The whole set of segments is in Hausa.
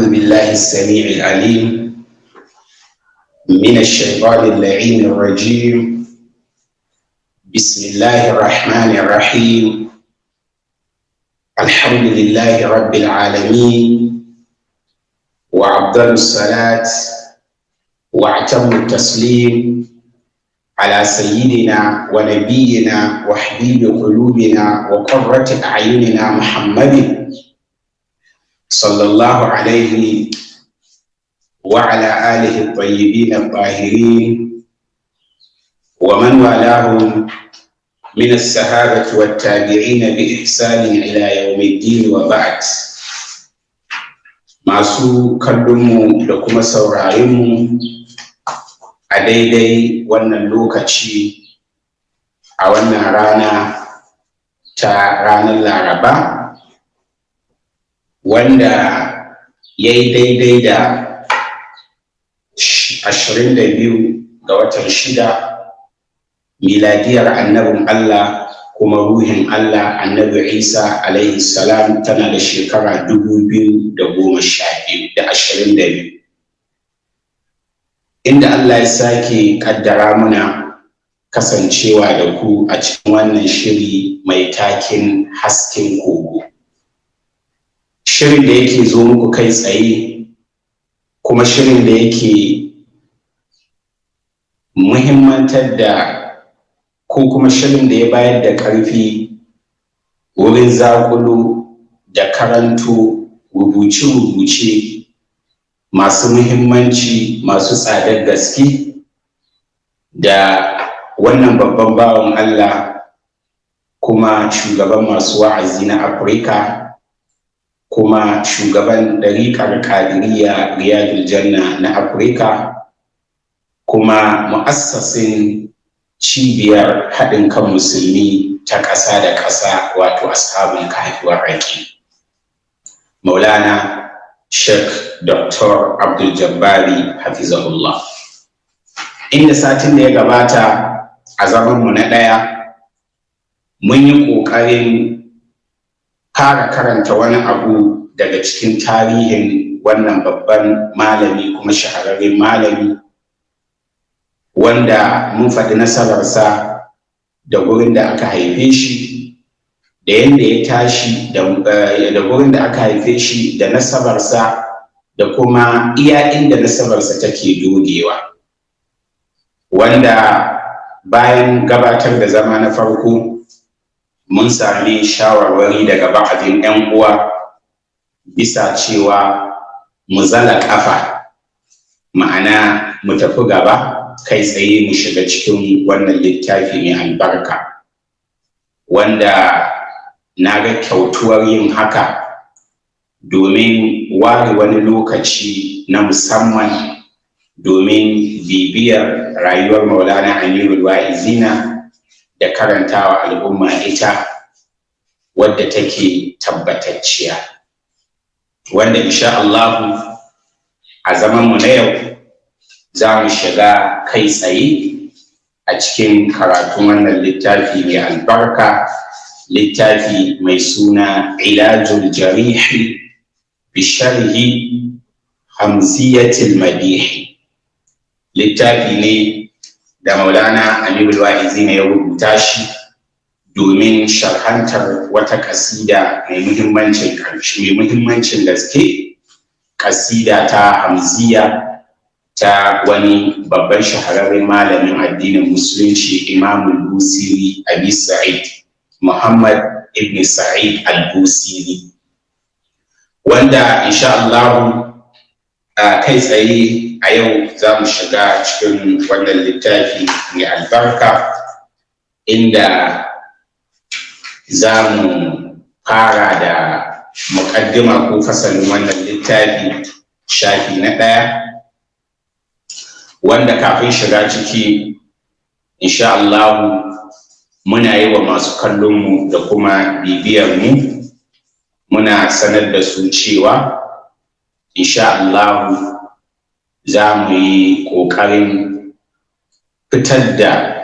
أعوذ بالله السميع العليم من الشيطان اللعين الرجيم. بسم الله الرحمن الرحيم. الحمد لله رب العالمين، وأفضل الصلاة وأتم التسليم على سيدنا ونبينا وحبيب قلوبنا وقرة أعيننا محمد صلى الله عليه وعلى آله الطيبين الطاهرين ومن والاهم من الصحابة والتابعين بإحسان إلى يوم الدين، وبعد. Masu kallonmu da kuma sauraronmu a daidai wannan lokaci, a wannan rana ta ranar Laraba, wanda ya yi daidai da 22 ga watan 6, miladiyar annabin Allah kuma ruhin Allah Annabi Isa alaihi salam tana da shekara 2012 da 22, inda Allah ya sake kaddara muna kasancewa da ku a cikin wannan shiri mai takin Hasken Kogo, shirin da yake zo muku kai tsaye, kuma shirin da yake muhimmantar da ko kuma shirin da ya bayar da ƙarfi wurin zaƙulo da karanto rubuce-rubuce masu muhimmanci, masu tsadar gaske, da wannan babban bawan Allah kuma shugaban masu wa'azi na Afirka, kuma shugaban ɗariƙar Ƙadiriya Riyadul Janna na Afirka, kuma mu'assasin cibiyar haɗin kan musulmi ta ƙasa da ƙasa, wato Ashabul Kahfi Warraqi, Maulana Sheikh Dr. Abdul Jabbari hafizahullah, inda satin da ya gabata a zamanmu na ɗaya mun yi ƙoƙarin fara karanta wani abu daga cikin tarihin wannan babban malami kuma shahararren malami, wanda mun faɗi nasararsa da gurin da aka haife shi da yadda ya tashi, da gurin da aka haife shi, da nasabarsa, da kuma iya inda nasabarsa take dogewa, wanda bayan gabatar da zama na farko mun sami shawarwari daga ba'adin 'yan uwa bisa cewa mu zala ƙafa, ma'ana mu tafi gaba kai tsaye mu shiga cikin wannan littafi mai albarka, wanda na ga kyautuwar yin haka domin ware wani lokaci na musamman domin bibiyar rayuwar Maulana Amirul Wa'izina da karantawa al'umma ita wadda take tabbatacciya, wanda insha Allahu a zamanmu na yau za mu shiga kai tsaye a cikin karatun wannan littafi mai albarka, littafi mai suna Ilajul Jarihi bi Sharhi Hamziyatil Madihi. Littafi ne da Maulana Amirul Wa'izi ne ya rubuta shi domin sharhantar wata kasida mai muhimmancin mai muhimmancin gaske, kasida ta hamziya ta wani babban shahararren malamin addinin musulunci, Imamul Busiri Abi Sa'id Muhammad ibn Sa'id al-Busiri, wanda insha Allah a kai tsaye a yau za mu shiga cikin wannan littafi mai albarka, inda za mu fara da muƙaddima ko fasalin wannan littafi, shafi na 1, wanda kafin shiga ciki insha Allah muna yi wa masu kallonmu da kuma bibiyarmu, muna sanar da su cewa insha Allah za mu yi ƙoƙarin fitar da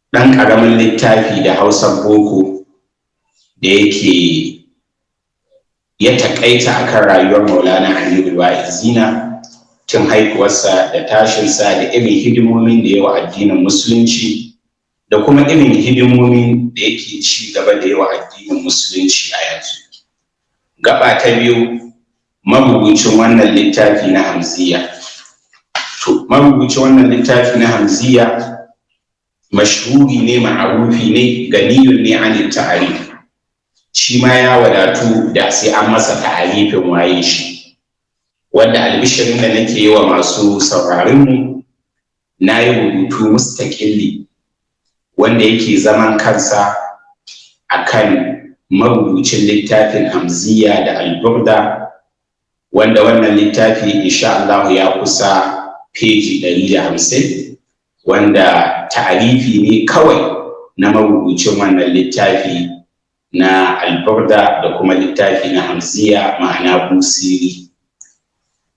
ɗan ƙaramin littafi da Hausar boko da yake Ya taƙaita akan rayuwar Maulana Amirul Wa'izina tun haihuwarsa da tashinsa da irin hidimomin da yawa addinin Musulunci, da kuma irin hidimomin da yake ci gaba da yawa addinin Musulunci a yanzu. Gaba ta biyu, marubucin wannan littafi na Hamziya. To, marubucin wannan littafi na Hamziya mashhuri ne, ma'arufi ne, ganiyun ne an ta'arif. Shi ma ya wadatu da sai an masa ta'arifin waye shi. Wanda albishirin da nake yi wa masu sauraronmu, na yi rubutu mustaƙilli wanda yake zaman kansa akan marubucin littafin Hamziya da Alburda, wanda wannan littafi insha Allah ya kusa peji 150, wanda ta'arifi ne kawai na marubucin wannan littafi na Alburda da kuma littafi na Hamziya, ma'ana Busiri,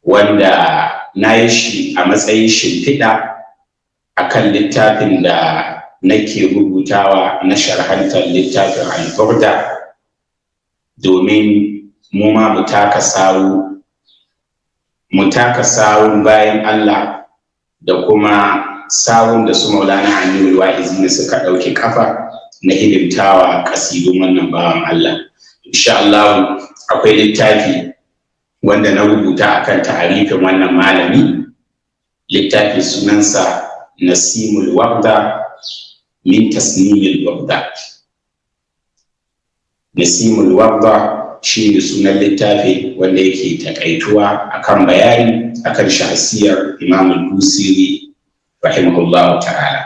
wanda na yi shi a matsayin shimfiɗa akan littafin da nake rubutawa na sharhantar littafin Alburda, domin mu ma mu taka sawu, mu taka sawun bayan Allah da kuma sawun da su Maulana Amirul Wa'izina suka ɗauki kafa na hidimtawa kasidun wannan bawan Allah. Insha Allah akwai littafi wanda na rubuta akan ta'arifin wannan malami. Littafi sunansa Nasimul Warda min Tasnimil Warda. Nasimul Warda shi ne sunan littafi wanda yake takaituwa akan bayani akan shahsiyar Imam Al-Busiri rahimahullahu ta'ala.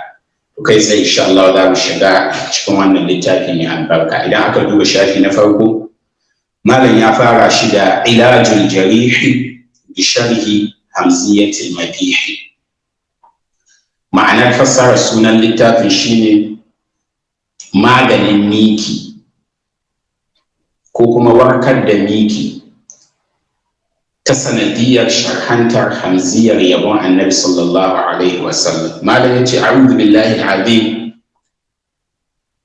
To, kai tsaye insha Allah za mu shiga cikin wannan littafi mai albarka. Idan aka duba shafi na farko, malam ya fara shi da "Ilajul jarihi bi sharhi Hamziyatil Madihi". Ma'anar fassarar sunan littafin shine maganin miki ko kuma warkar da miki ta sanadiyar sharhantar hamziyar yabon Annabi sallallahu alaihi wasallam. Malam ya ce: "A'udhu billahi al-azim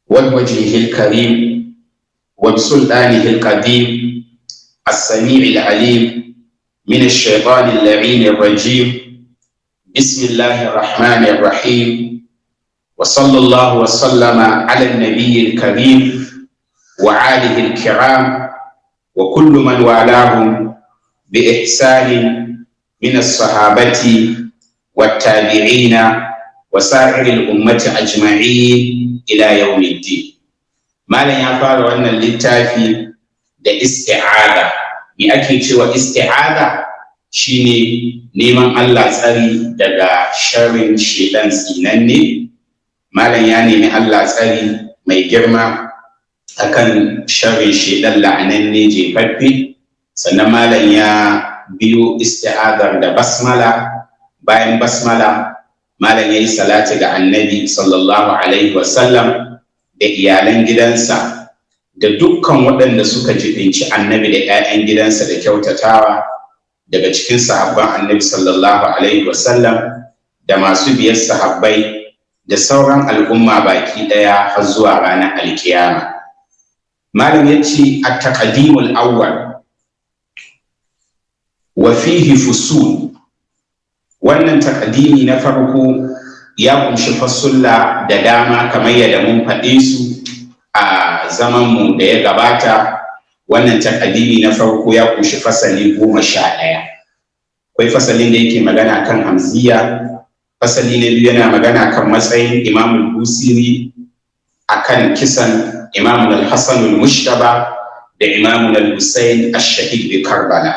wa wajhihi al-karim wa sultanihi al-qadim as-sami' al-alim min ash-shaytan al-la'in ar-rajim. بسم الله الرحمن الرحيم، وصلى الله وسلم على النبي الكريم وآله الكرام وكل من والاهم بإحسان من الصحابة والتابعين وسائر الأمة أجمعين إلى يوم الدين." Malam ya fara wannan littafi da isti'aza. Me ake cewa isti'aza? Shine neman Allah tsari daga sharrin shedan tsinanne. Malam ya nemi Allah tsari mai girma akan sharrin shedan la'ananne jefaffe. Sannan malam ya biyo isti'azar da basmala. Bayan basmala, malam ya yi salati ga Annabi sallallahu alaihi wasallam da iyalan gidansa da dukkan waɗanda suka jibinci Annabi da 'ya'yan gidansa da kyautatawa daga cikin sahabban Annabi sallallahu alaihi wasallam da masu biyar sahabbai da sauran al'umma baki ɗaya har zuwa ranar alkiyama. Malam ya ce: "At-taqdimul awwal wa fihi fusul." Wannan taqdimi na farko ya kunshi fasulla da dama, kamar yadda mun faɗe su a zamanmu da ya gabata. Wannan taqdimi na farko ya kunshi fasali 11. Akwai fasalin da yake magana kan hamziya. Fasali na biyu yana magana kan matsayin Imam Busiri akan kisan Imam Al-Hasan Al-Mujtaba da Imam Al-Husayn Ash-Shahid bi Karbala.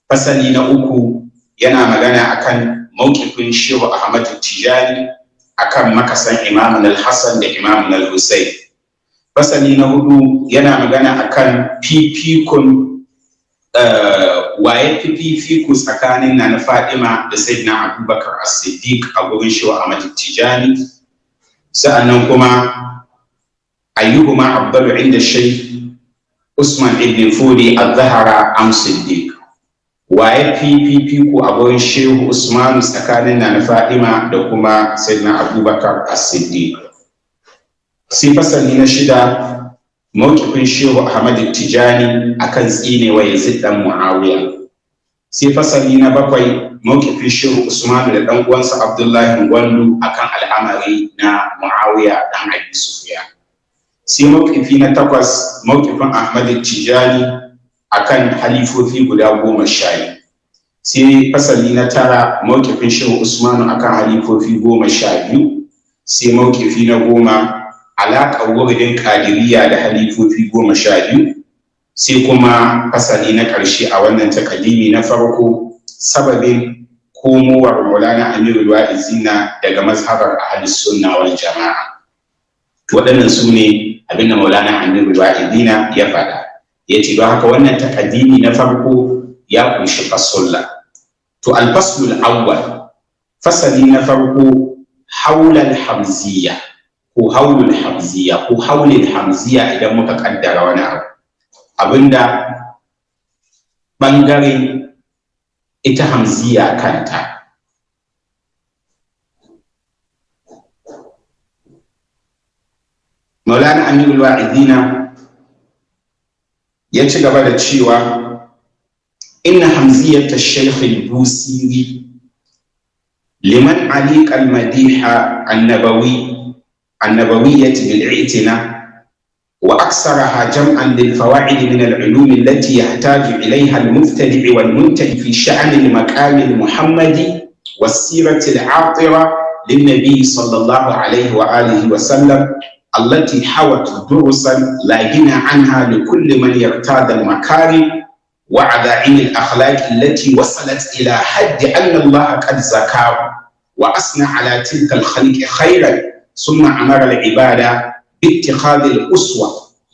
Fasali na uku yana magana akan mawqifin Shehu Ahmad Tijani akan makasan Imam Al-Hasan da Imam Al-Husayn. Fasali na hudu yana magana akan fifikon waye fi fifiko tsakanin Nana Fadima da Sayyidina Abubakar As-Siddiq a gurin Shehu Ahmad Tijani. Sa'annan kuma ayyuhuma afdalu inda Shaykh Usman ibn Fudi, az-Zahra am Siddiq? Waye fi fifiko a gurin Shehu Usman tsakanin Nana Fadima da kuma Sayyidina Abubakar As-Siddiq? Sai fasali na shida Mawqifin Shehu Ahmad Tijani akan tsinewa Yazid dan Muawiya. Sai fasali na bakwai, mawqifin Shehu Usmanu da dan uwansa Abdullahi Gwandu akan al'amari na Muawiya dan Abi Sufyan. Sai mawqifi na takwas, mawqifin Ahmad Tijani akan halifofi guda 12. Sai fasali na tara, mawqifin Shehu Usmanu akan halifofi 12. Sai mawqifi na 10, alaƙar wuridin Ƙadiriya da halifofi 12. Sai kuma fasali na ƙarshe a wannan takadimi na farko, sababin komowar Maulana Amirul Wa'izina daga mazhabar Ahlus Sunna wal Jama'a. Waɗannan su ne abinda Maulana Amirul Wa'izina ya faɗa. Ya ce don haka wannan takadimi na farko ya kunshi fasulla. To al-faslul awwal, fasali na farko, haulal hamziya ko haulul hamziya ko haulil hamziya idan muka kaddara wani abu, abinda bangaren ita hamziya kanta. Maulana Amirul Wa'izina ya ci gaba da cewa inna hamziyata Shaykh al-Busiri liman aliqa al-madiha an-nabawi النبوية بالإعتناء وأكثرها جمعا للفوائد من العلوم التي يحتاج إليها المبتدع والمنتهي في شأن المقام المحمدي والسيرة العاطرة للنبي صلى الله عليه وآله وسلم التي حوت دروسا لا غنى عنها لكل من يرتاد المكارم وعذائم الأخلاق التي وصلت إلى حد أن الله قد زكاه وأثنى على تلك الخلق خيرا ثم أمر العبادة باتخاذ الأسوة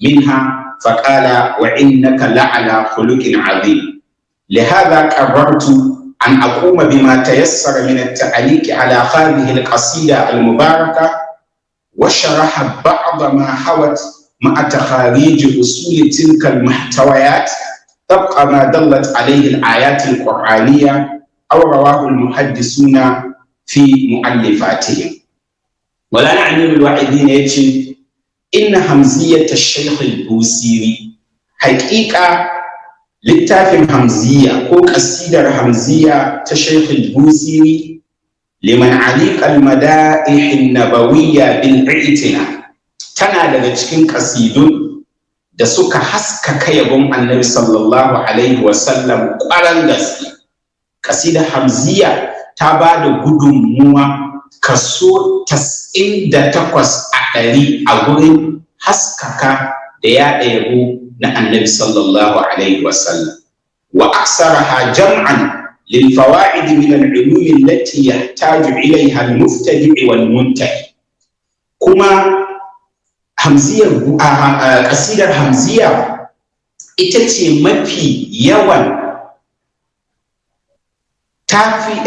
منها فقال وإنك لعلى خلق عظيم. لهذا قررت أن أقوم بما تيسر من التعليق على هذه القصيدة المباركة وشرح بعض ما حوت مع تخاريج أصول تلك المحتويات طبق ما دلت عليه الآيات القرآنية أو رواه المحدثون في مؤلفاتهم. Maulana Amirul Wa'izina ya ce inna hamziyata Shaykh al-Busiri, haƙiƙa littafin hamziya ko ƙasidar hamziya ta Shaykh al-Busiri liman aliqa al-mada'ih an-nabawiyya bil i'tina, tana daga cikin ƙasidun da suka haskaka yabon Annabi sallallahu alaihi wa sallam ƙwaran gaske. Ƙasidar hamziya ta ba da gudunmuwa kaso 98% a gurin haskaka da yaɗa yabo na Annabi sallallahu alaihi wasallam. Wa aksaraha jam'an lil fawaid min al ulum allati yahtaju ilayha al mubtadi' wal muntahi. Kuma hamziyar kasidar hamziya ita ce mafi yawan tafi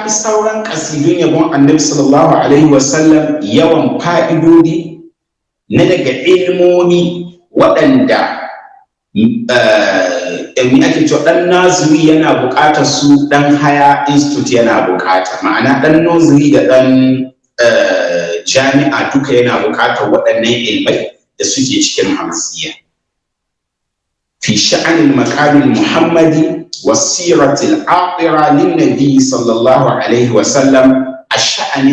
sauran kasidun yabon Annabi sallallahu alaihi wasallam yawan fa'idodi na daga ilmomi waɗanda ake cewa ɗan naziri yana buƙatar su, ɗan haya institute yana buƙata, ma'ana ɗan noziri da ɗan jami'a duka yana buƙatar waɗannan ilmai da suke cikin hamziya. Fi sha'anil maqamil muhammadi والسيرة العاطرة للنبي صلى الله عليه وسلم الشأن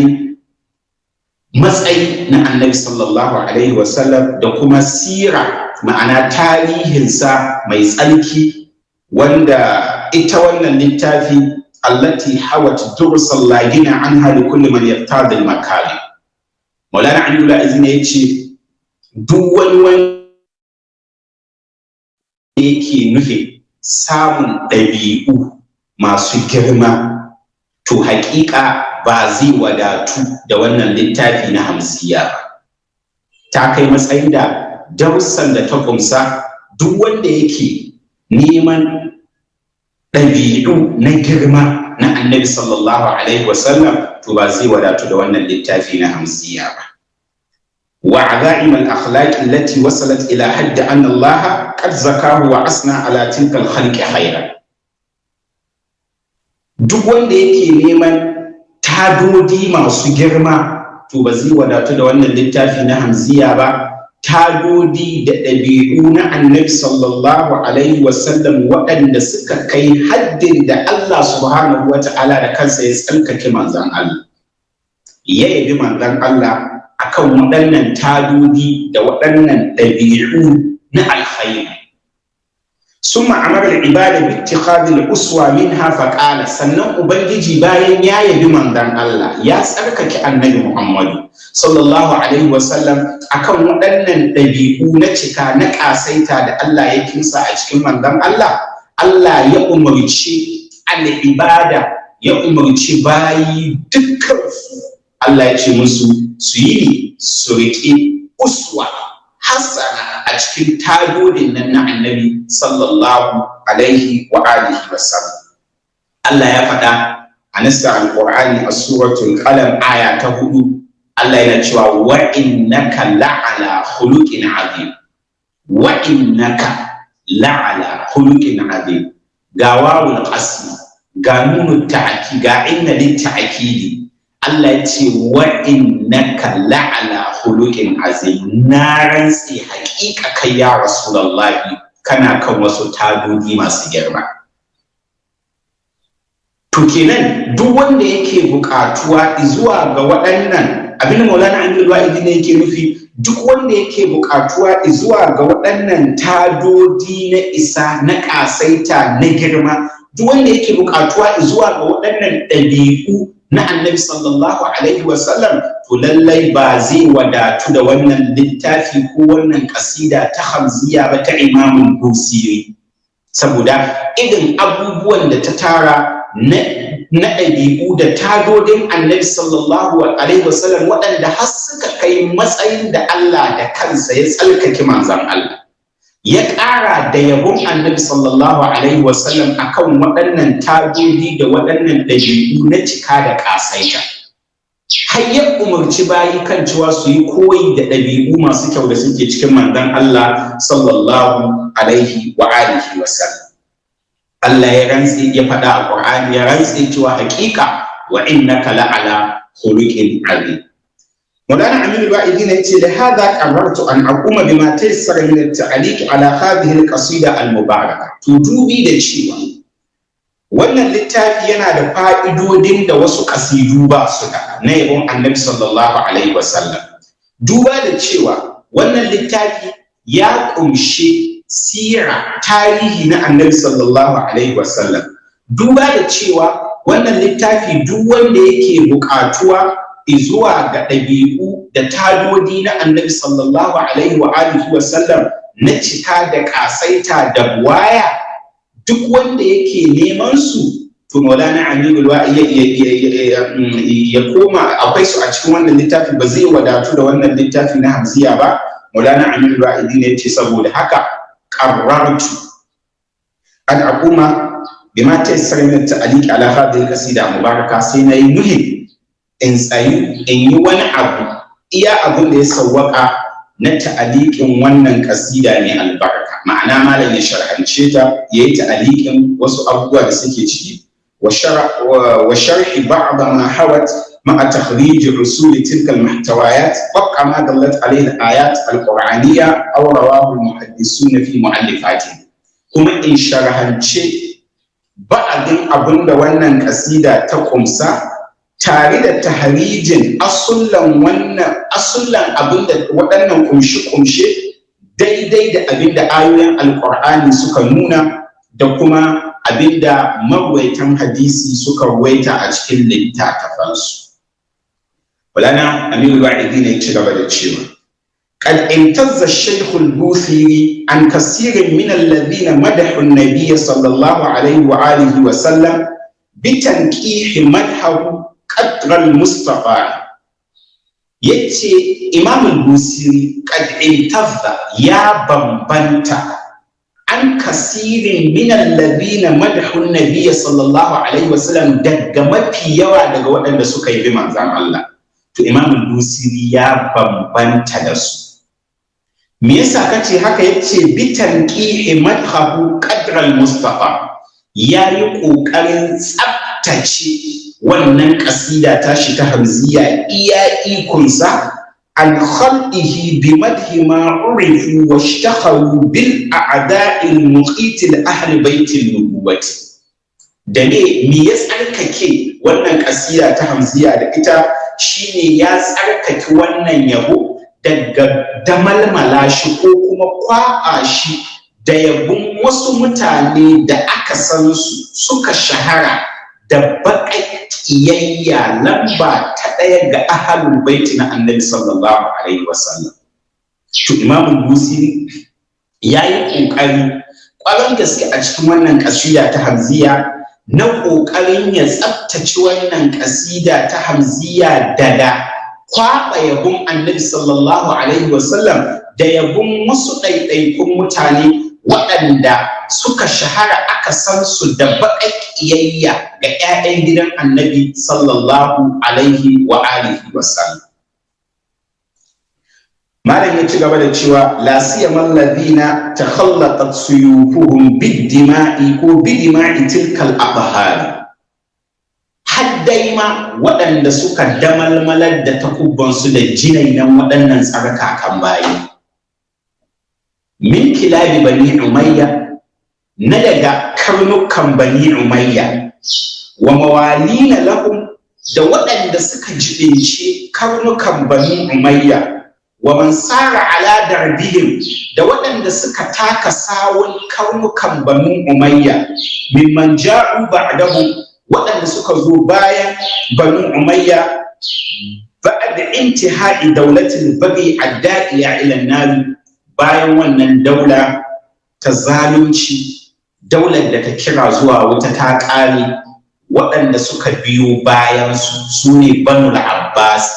matsayi na Annabi sallallahu alaihi wasallam da kuma sira, ma'ana tarihinsa mai tsarki, wanda ita wannan littafi allati hawat dursan la gina anha li kulli man yaqtadi al makarim. Maulana Amirul Wa'izina yace duk wani wanda yake nufin samun ɗabi'u masu girma to haƙiƙa ba zai wadatu da wannan littafi na hamziya ba. Ta kai matsayin da darussan da ta kumsa duk wanda yake neman ɗabi'u na girma na Annabi sallallahu alaihi wasallam to ba zai wadatu da wannan littafi na hamziya ba. وعزائم الأخلاق التي وصلت إلى حد أن الله قد زكاه وأثنى على تلك الخلق خيرا. Duk wanda yake neman tadodi masu girma to ba zai wadatu da wannan littafi na hamziya ba. Tadodi da ɗabi'u na Annabi sallallahu alaihi wasallam waɗanda suka kai haddin da Allah subhanahu wa ta'ala da kansa ya tsarkake manzan Allah, ya yabi manzan Allah akan waɗannan tadodi da waɗannan ɗabi'u na alkhairi. ثم أمر العباد باتخاذ الأسوة منها فقال. Sannan Ubangiji, bayan ya yabi manzon Allah, ya tsarkake Annabi Muhammadu sallallahu alaihi wasallam akan waɗannan ɗabi'u na cika, na ƙasaita da Allah ya kinsa a cikin manzon Allah, Allah ya umarci al'ibada, ya umarci bayi dukkansu. Allah ya ce musu su yi, su riƙi uswa hasana a cikin tadodin nan na Annabi sallallahu alaihi wa alihi wasallam. Allah ya faɗa a nassa Alƙur'ani a Suratul Qalam, aya ta 4. Allah yana cewa: "Wa innaka la'ala khuluqin azim, wa innaka la'ala khuluqin azim." Ga wawul qasmi, ga nunu ta'aki, ga inna lit ta'kidi. Allah ya ce: "Wa innaka la'ala khuluqin azim." Na rantsi, haƙiƙa kai ya Rasulullahi kana kan wasu tadodi masu girma. To kenan duk wanda yake buƙatuwa zuwa ga waɗannan abin, Maulana Aminu Wa'idi ne yake nufi, duk wanda yake buƙatuwa zuwa ga waɗannan tadodi na isa, na ƙasaita, na girma, duk wanda yake buƙatuwa zuwa ga waɗannan ɗabi'u na Annabi sallallahu alaihi wasallam, to lallai ba zai wadatu da wannan littafi ko wannan kasida ta Hamziya ba ta Imamul Busiri, saboda irin abubuwan da ta tara na ɗabi'u da tadodin Annabi sallallahu alaihi wasallam, waɗanda har suka kai matsayin da Allah da kansa ya tsalkake manzon Allah, ya ƙara da yabon Annabi sallallahu alaihi wasallam akan waɗannan tadodi da waɗannan ɗabi'u na cika da ƙasaita, har ya umarci bayi kan cewa su yi koyi da ɗabi'u masu kyau da suke cikin manzon Allah sallallahu alaihi wa alihi wasallam. Allah ya rantse, ya faɗa a Qur'ani, ya rantse cewa haƙiƙa "wa innaka la'ala khuluqin azim". مولانا أمين الوائدين يقول: لهذا قررت أن أقوم بما تيسر من التعليق على هذه القصيدة المباركة. To dubi da cewa wannan littafi yana da fa'idodin da wasu kasidu ba su da na yabon Annabi sallallahu alaihi wasallam, duba da cewa wannan littafi ya ƙunshi sira, tarihi na Annabi sallallahu alaihi wasallam, duba da cewa wannan littafi duk wanda yake buƙatuwa zuwa ga ɗabi'u da tadodi na Annabi sallallahu alaihi wa alihi wa sallam na cika da ƙasaita da buwaya, duk wanda yake neman su, to Maulana Aminu ya koma, akwai su a cikin wannan littafi, ba zai wadatu da wannan littafi na Hamziya ba. Maulana Aminu Wa'idi ne ce saboda haka qarrartu an aquma bima tayassara min at-ta'liq ala hadhihi al-qasida mubaraka. Sai nayi nuhin in tsayu in yi wani abu, iya abin da ya sawwaka na ta'aliƙin wannan kasida mai albarka, ma'ana malam ya sharhance ta, ya yi ta'aliƙin wasu abubuwa da suke ciki, wa sharhi ba'd ma hawat ma'a takhrij usul tilka al-muhtawayat wafqa ma dallat alayhi al-ayat al-qur'aniyya aw rawahu al-muhaddisun fi mu'allifatihim, kuma in sharhance ba'adin abinda wannan kasida ta kumsa, tare da tahrijin asullan wannan, asullan abinda waɗannan kumshe-kumshe, daidai da abinda ayoyin Alƙur'ani suka nuna da kuma abinda marwaitan hadisi suka ruwaita a cikin littattafansu. Maulana Aminu Wa'idi ne ci gaba da cewa: قد امتاز الشيخ البوصيري عن كثير من الذين مدحوا النبي صلى الله عليه وآله وسلم بتنقيح مدحه قدر المستطاع. Yace Imam al-Busiri qad imtazza, ya bambanta, an kasirin min alladhina madahu an-nabiy sallallahu alaihi wasallam, daga mafi yawa daga waɗanda suka yi bi manzon Allah. To Imam al-Busiri ya bambanta da su. Me yasa kace haka? Yace bitanqihi madhahu qadra al-mustata, yayi kokarin tsaftace wannan kasida tashi ta Hamziya iya ikonsa An khalqihi bi madhi ma urifu wa ishtakharu bil a'da'i al muqit al ahli bait al nubuwati. Da ne me ya tsarkake wannan kasida ta Hamziya da ita? Shine ya tsarkake wannan yabo daga damalmala shi ko kuma kwaɓa shi da yabon wasu mutane da aka san su, suka shahara da baƙar ƙiyayya lamba ta ɗaya ga ahalul baiti na Annabi sallallahu alaihi wasallam. To, Imam Busiri ya yi ƙoƙari ƙwarar gaske a cikin wannan ƙasida ta Hamziya na ƙoƙarin ya tsaftace wannan ƙasida ta Hamziya daga kwaɓa yabon Annabi sallallahu alaihi wasallam da yabon wasu ɗaiɗaikun mutane waɗanda suka shahara, aka san su da baƙar ƙiyayya ga 'ya'yan gidan Annabi sallallahu alaihi wa alihi wasallam. Malam ya ci gaba da cewa: la siyama alladhina takhallatat suyufuhum bid-dima'i ko bidima'i tilkal athhar, haddai ma waɗanda suka damalmalar da takubbansu da jinainan waɗannan tsarkakan bayi, min kilabi Bani Umayya, na daga karnukan Bani Umayya, wa mawalina lahum, da waɗanda suka jibinci karnukan Bani Umayya, wa man sara ala darbihim, da waɗanda suka taka sawun karnukan Banu Umayya, mimman ja'u ba'dahum, waɗanda suka zo bayan Banu Umayya, ba'da intihai daulatil baghi adda'iya ila nar, bayan wannan daula ta zalunci, daular da ta kira zuwa wuta, ta ƙare. Waɗanda suka biyo bayan su, su ne Banu Abbas,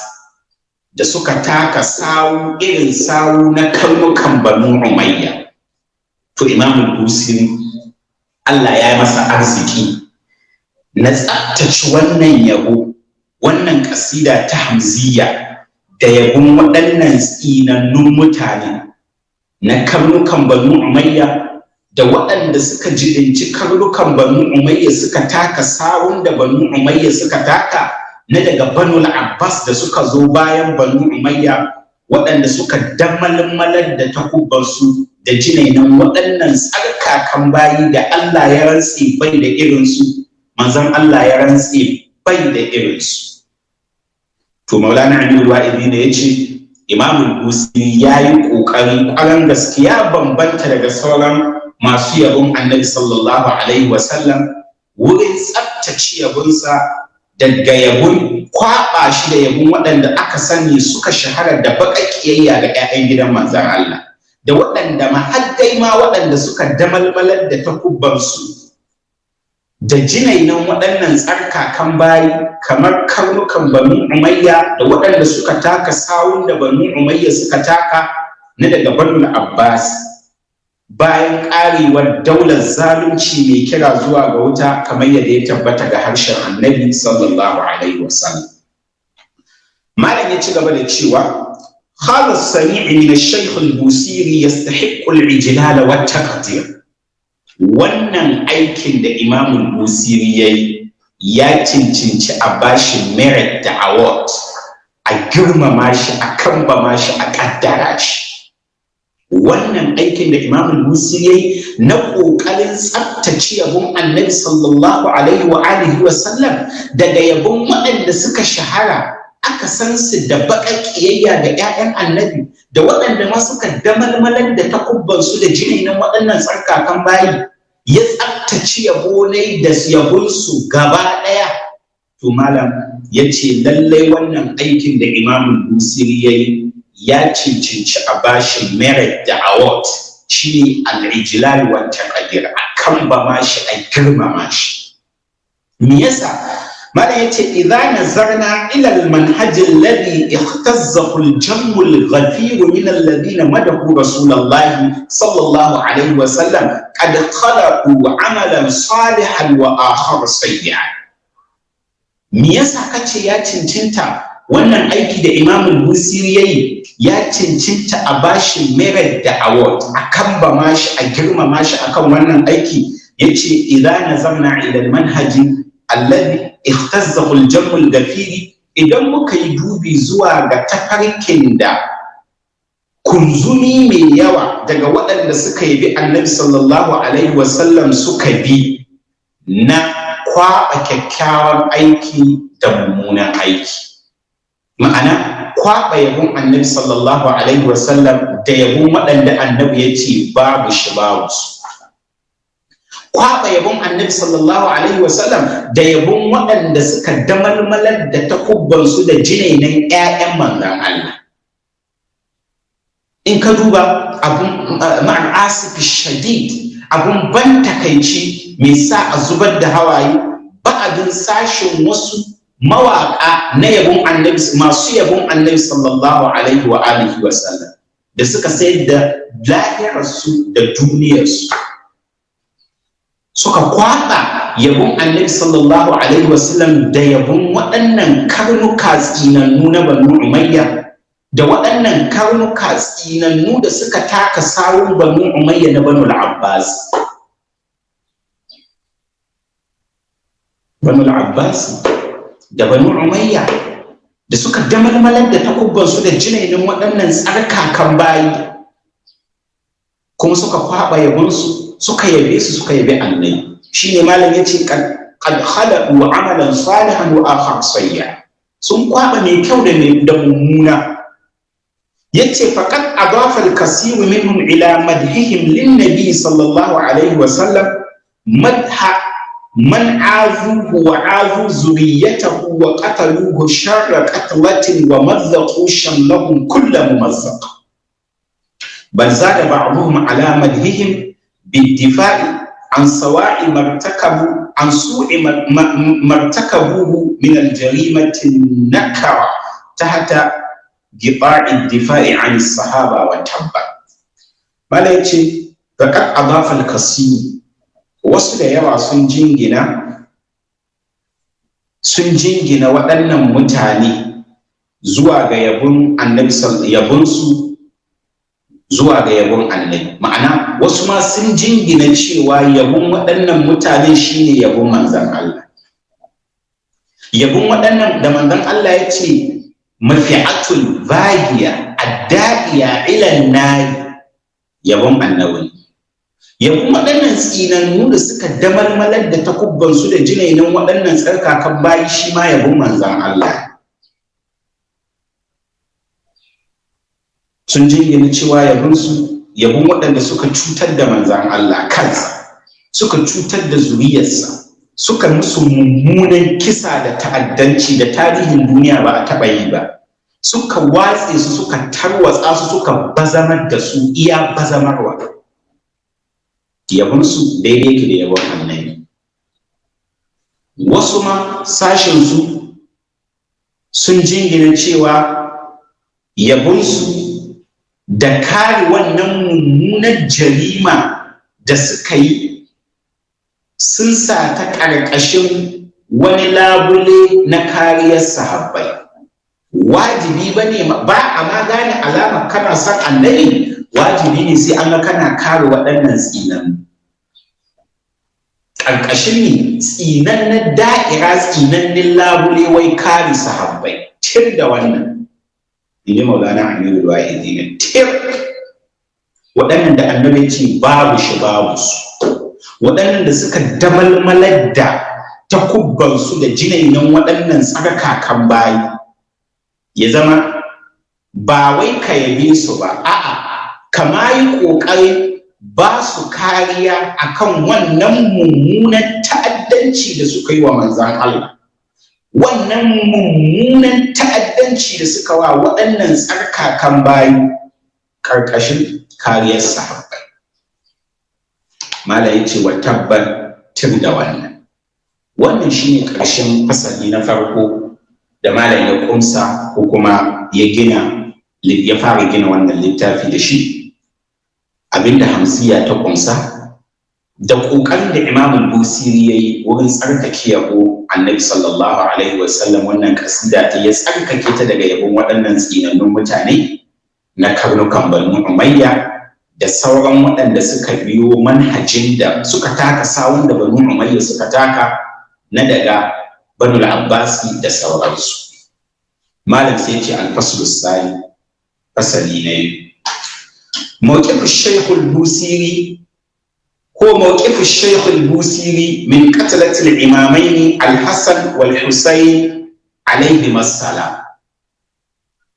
da suka taka sawu irin sawu na karnukan Banu Umayya. To, Imam Busiri Allah ya yi masa arziki na tsaftace wannan yabo, wannan kasida ta Hamziya, da yabon waɗannan tsinannun mutane na karnukan Banu Umayya da waɗanda suka jibinci karnukan Banu Umayya, suka taka sawun da Banu Umayya suka taka, na daga Banu Abbas da suka zo bayan Banu Umayya, waɗanda suka damalmalar da takubbansu da jinainan waɗannan tsarkakan bayi da Allah ya rantse bai da irinsu, manzon Allah ya rantse bai da irinsu. To, Maulana Aminu Wa'izi ne ya ce Imamul Busiri ya yi ƙoƙari ƙwaran gaskiya, bambanta daga sauran masu yabon Annabi sallallahu alaihi wasallam wurin tsaftace yabonsa daga yabon kwaɓa shi da yabon waɗanda aka sani suka shahara da baƙar ƙiyayya ga 'ya'yan gidan manzan Allah, da waɗanda ma haddai ma waɗanda suka damalmalar da takubbansu da jinainan waɗannan tsarkakan bayi, kamar karnukan Banu Umayya da waɗanda suka taka sawun da Banu Umayya suka taka, na daga Banu Abbas, bayan ƙarewar daular zalunci mai kira zuwa ga wuta, kamar yadda ya tabbata ga harshen Annabi sallallahu alaihi wasallam. Malam ya ci gaba da cewa: هذا الصنيع من الشيخ البوصيري يستحق الإجلال والتقدير. Wannan aikin da Imamul Busiri ya yi ya cincinci a bashi merit da award, a girmama shi, a kambama shi, a kaddara shi. Wannan aikin da Imamul Busiri ya yi na ƙoƙarin tsaftace yabon Annabi sallallahu alaihi wa alihi wa sallam daga yabon waɗanda suka shahara, aka san su da baƙar ƙiyayya ga 'ya'yan Annabi, da waɗanda ma suka damalmalar da takubbansu da jinin waɗannan tsarkakan bayi, ya tsaftace yabo ne da yabonsu gaba ɗaya. To, malam ya ce lallai wannan aikin da Imamul Busiri ya yi ya cincinci a bashi merit da award, shine al-ijlal wa taqdir, a kambama shi, a girmama shi. Me yasa? Malam yace: idza nazarna ila al-manhaj alladhi ikhtazzahu al-jamm al-ghafir min alladhina madahu Rasulullahi sallallahu alaihi wa sallam, qad khalaqu amalan salihan wa akhar sayyi'an. Me yasa kace ya cincinta, wannan aiki da Imam Busiri yayi ya cincinta a bashi merit da award, a kambama shi, a girmama shi akan wannan aiki? Yace: idza nazarna ila al-manhaj alladhi ikhtazzahu al-jamm al-ghafiri. Idan muka yi dubi zuwa ga tafarkin da kunzumi mai yawa daga waɗanda suka yi bi Annabi sallallahu alaihi wasallam suka bi na kwaɓa kyakkyawan aiki da mummunan aiki, ma'ana kwaɓa yabon Annabi sallallahu alaihi wasallam da yabon waɗanda Annabi ya ce babu shi babu su, kwaɓa yabon Annabi sallallahu alaihi wasallam da yabon waɗanda suka damalmalar da takubbansu da jinainan 'ya'yan manzan Allah. In ka duba abun ma'al asifi shadid, abun ban takaici mai sa a zubar da hawaye, ba'adin sashin wasu mawaƙa na yabon Annabi, masu yabon Annabi sallallahu alaihi wa alihi wa sallam, da suka sayar da lahirarsu da duniyarsu, suka kwaɓa yabon Annabi sallallahu alaihi wa sallam da yabon waɗannan karnuka tsinannu na Banu Umayya, da waɗannan karnuka tsinannu da suka taka sawun Banu Umayya na Banu Abbas. Banu Abbas da Banu Umayya da suka damalmalar da takubbansu da jinainin waɗannan tsarkakan bayi, kuma suka kwaɓa yabonsu, suka yabe su, suka yabe Annabi. Shine malam yace qad khalaqu amalan salihan wa akhar sayya, sun kwaɓa mai kyau da mummuna. Yace faqad adafa al-kaseer minhum ila madhihim lin-nabi sallallahu alaihi wa sallam madha man azuhu wa azu zuriyatahu wa qataluhu sharra qatlatin wa mazzaqu shamlahum kull mumazzaq, bal zada ba'dhum ala madhihim bid-difa'i an sawa'i martakabu an su'i martakabuhu min al-jarimati an-nakara tahta giba'i difa'i an sahaba wa tabba. Mala yace faqad adafa al-kasir, wasu da yawa sun jingina waɗannan mutane zuwa ga yabon Annabi, yabon su zuwa ga yabon Annabi. Ma'ana wasu ma sun jingina cewa yabon waɗannan mutane shine yabon manzon Allah, yabon waɗannan da manzon Allah ya ce mafi'atul bagiya adda'iya ila nari, yabon Annabi. Yabon waɗannan tsinannu da suka damalmalar da takubbansu da jinainan waɗannan tsarkakan bayi, shi ma yabon manzan Allah. Sun jingina cewa yabonsu yabon waɗanda suka cutar da manzan Allah kansa, suka cutar da zuriyarsa, suka musu mummunan kisa da ta'addanci da tarihin duniya ba a taɓa yi ba, suka watse su, suka tarwatsa su, suka bazamar da su iya bazamarwa. Yabonsu daidai ke da yabon Annabi. Wasu ma sashensu sun jingina cewa yabonsu da kare wannan mummunar jarima da suka yi sun sa ta ƙarƙashin wani labule na kariyar sahabbai. Wajibi ba ne ba a ma gane alama kana son Annabi, wajibi ne sai an ga kana kare waɗannan tsinan. Ƙarƙashin ne tsinannen da'ira, tsinannen labule wai kare sahabbai. Tir da wannan, in ji Maulana Amirul Wa'izina, tir waɗannan da Annabi ce babu shi babu su, waɗannan da suka damalmalar da takubbansu da jinainan waɗannan tsarkakan bayi, ya zama ba wai ka yabe su ba, a'a, kama yi ƙoƙarin ba su kariya akan wannan mummunan ta'addanci da suka yi wa manzan Allah, wannan mummunan ta'addanci da suka wa waɗannan tsarkakan bayi ƙarƙashin kariyar sahabbai. Mala ya ce wa tabbar tir da wannan. Wannan shine ƙarshen fasali na farko da malam ya kumsa ko kuma ya gina, ya fara gina wannan littafi da shi, abinda Hamziya ta kumsa da ƙoƙarin da Imam Busiri ya yi wurin tsarkake yabo Annabi sallallahu alaihi wasallam. Wannan kasida ta ya tsarkake ta daga yabon waɗannan tsinannun mutane na karnukan Banu Umayya da sauran waɗanda suka biyo manhajin da suka taka sawun da Banu Umayya suka taka na daga Banu Abbasi da sauransu. Malam sai ce al-faslu sani, fasali na biyu. Mawqifu Shaykh al-Busiri ko mawqifu Shaykh al-Busiri min qatlat al-imamain al-Hasan wal Husayn alayhim assalam.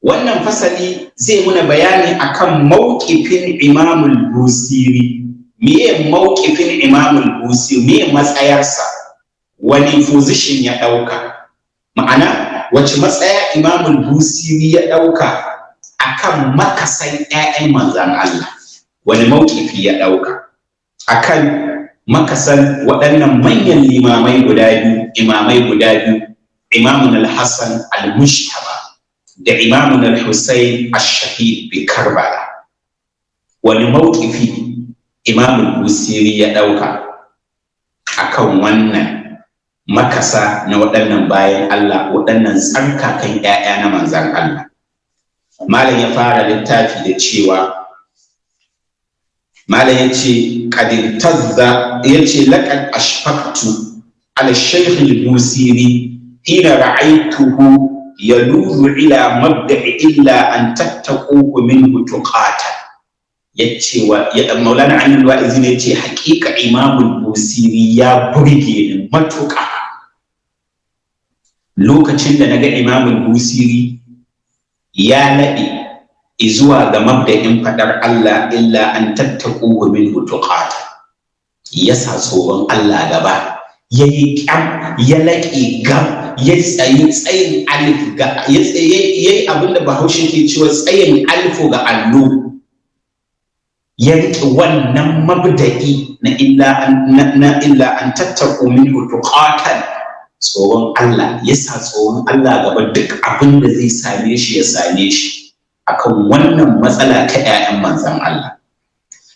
Wannan fasali zai muna bayani akan mawqifin Imam al-Busiri. Meye mawqifin Imam al-Busiri? Meye matsayarsa? Wani position ya dauka? Ma'ana, wace matsaya Imam al-Busiri ya dauka akan makasan ƴaƴan manzan Allah? Wani mawqifi ya dauka akan makasan waɗannan manyan limamai guda biyu, imamai guda biyu, Imamun al-Hassan al-Mujtaba da Imamun al-Hussein al-Shahid bi Karbala? Wani mawqifi Imam al-Busiri ya dauka akan wannan makasa na waɗannan bayan Allah, waɗannan tsarkakan ƴaƴa na manzan Allah? Malam ya fara littafi da cewa, malam ya ce qad tazza, ya ce laqad ashfaqtu ala Shaykh al-Busiri hina ra'aytuhu yaluzu ila mabda'i illa an tattaquhu minhu tuqatan. Yace wa ya Maulana Aminu Wa'izi ne, yace haƙiƙa Imam Busiri ya burge ni matuƙa lokacin da naga Imam Busiri ya laɓe zuwa ga mabda'in faɗar Allah illa an tattaquhu minhu tuqatan, ya sa tsoron Allah gaba, ya yi kyam, ya laƙe gam, ya tsayi tsayin alif ga ya yi abinda Bahaushe ke cewa tsayin alifu ga allo, ya riƙe wannan mabda'i na illa an tattaku minhu tuqatan. Tsoron Allah, ya sa tsoron Allah gaba, duk abin da zai same shi ya same shi akan wannan matsala ta 'ya'yan manzon Allah,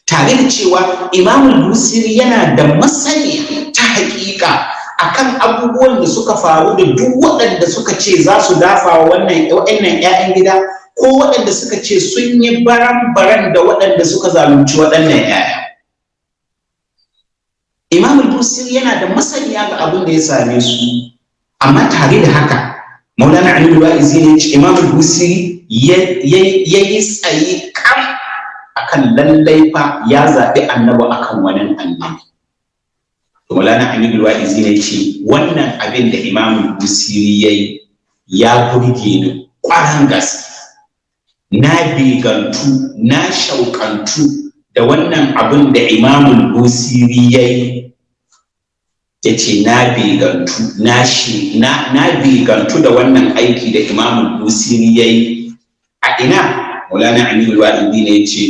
tare da cewa Imam Busiri yana da masaniya ta haƙiƙa akan abubuwan da suka faru da duk waɗanda suka ce za su dafa wa wannan waɗannan 'ya'yan gida, ko waɗanda suka ce sun yi baran-baran da waɗanda suka zalunci waɗannan 'ya'ya. Imam Busiri yana da masaniya ga abin da ya same su, amma tare da haka Maulana Ali Wa'izi ne ce Imam Busiri ya yi tsaye kam akan lallai fa ya zaɓi Annabi akan wani annabi. To, Maulana Aminu Wa'izi ne ce wannan abin da Imam Busiri ya yi ya burge ni ƙwaran gaske. Na begantu, na shauƙantu da wannan abin da Imam Busiri ya yi. Ya ce na begantu, na shi na begantu da wannan aiki da Imam Busiri ya yi. A ina Maulana Aminu Wa'izi ne ya ce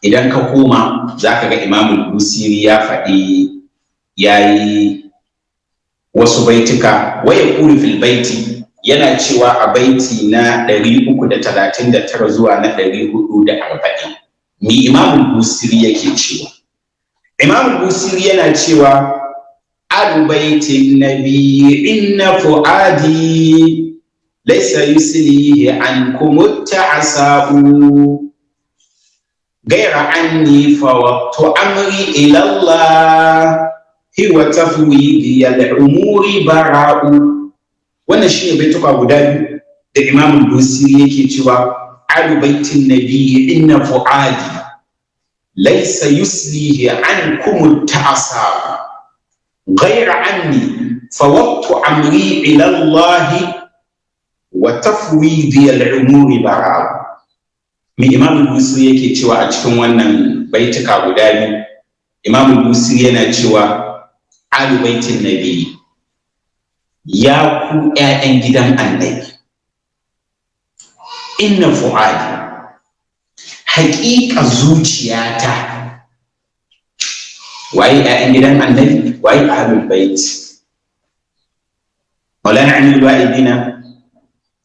idan ka koma za ka ga Imam Busiri ya faɗi, ya yi wasu baituka. Waya qulu fil baiti, yana cewa a baiti na 339 zuwa na 440, mi Imam Busiri yake cewa? Imam Busiri yana cewa: alu baitin nabi inna fuadi laysa yuslihi ankum ta'asa'u غير أني فوضت أمري إلى الله هو تفويضي الأمور براء. Wannan shine baituka guda biyu da Imam Busiri yake cewa: alu baitin nabiyyi inna fuadi laysa yuslihi ankum ta'asa ghayra anni fawwadtu amri ila Allah wa tafwidi al-umuri bara. Me Imam Busiri yake cewa a cikin wannan baituka guda biyu? Imam Busiri yana cewa: alu baitin nabiyyi, ya ku ƴaƴan gidan Annabi, inna fu'adi, haƙiƙa zuciyata. Waye ƴaƴan gidan Annabi? Waye ahlul bait? Maulana Aminu Wa'idina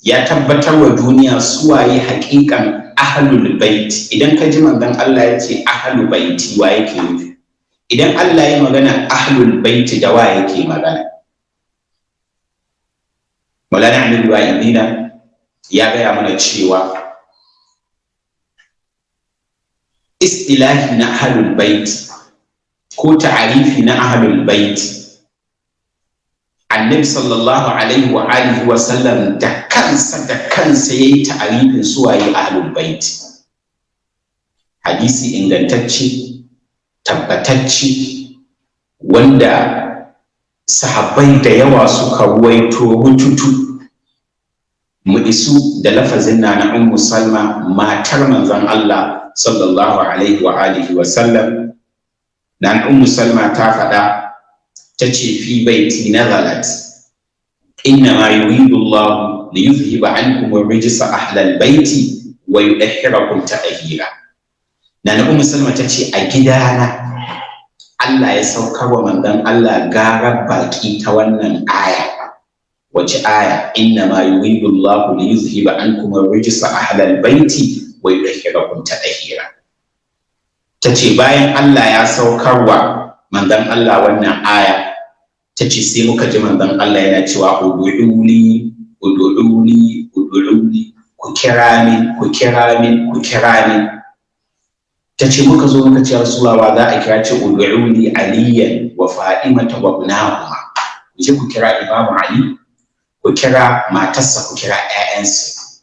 ya tabbatar wa duniya suwaye haƙiƙan ahlul bait. Idan ka ji manzon Allah ya ce ahlul baiti, wa yake nufi? Idan Allah ya magana ahlul baiti, da wa yake magana? Maulana Aminu Wa'idina ya gaya mana cewa istilahi na ahlul bait ko ta'arifi na ahlul bait Annabi sallallahu alaihi wa alihi wa sallam da kansa yayi ta'arifin suwaye ahlul bait. Hadisi ingantacce, tabbatacce, wanda sahabbai da yawa suka ruwaito rututu mu isu da lafazin na na Ummu Salma, matar manzon Allah sallallahu alaihi wa alihi wa sallam. Na Ummu Salma ta faɗa, ta ce: "Fi baiti nazalat, inna ma yuridu Allah li yuzhiba ankum ar-rijsa ahlal baiti wa yudahhirakum tadhhira." Na na Ummu Salma ta ce, a gidana Allah ya saukar wa manzon Allah garar baki ta wannan aya. Wace aya? "Inna ma yuridu Allah li yuzhiba ankum ar-rijsa ahlal baiti wa yudahhirakum tadhhira." Tace bayan Allah ya saukar wa manzon Allah wannan aya, tace sai muka ji manzon Allah yana cewa: "Ud'uli, ud'uli, ud'uli, ku kira min, ku kira min, ku kira min." Tace muka zo muka ce: "Rasulullahi, za a kira?" Ce: "Ud'uli aliyan wa fa'imata wa ibnahuma." Ku je ku kira Imamu Ali, ku kira matarsa, ku kira ƴaƴansu.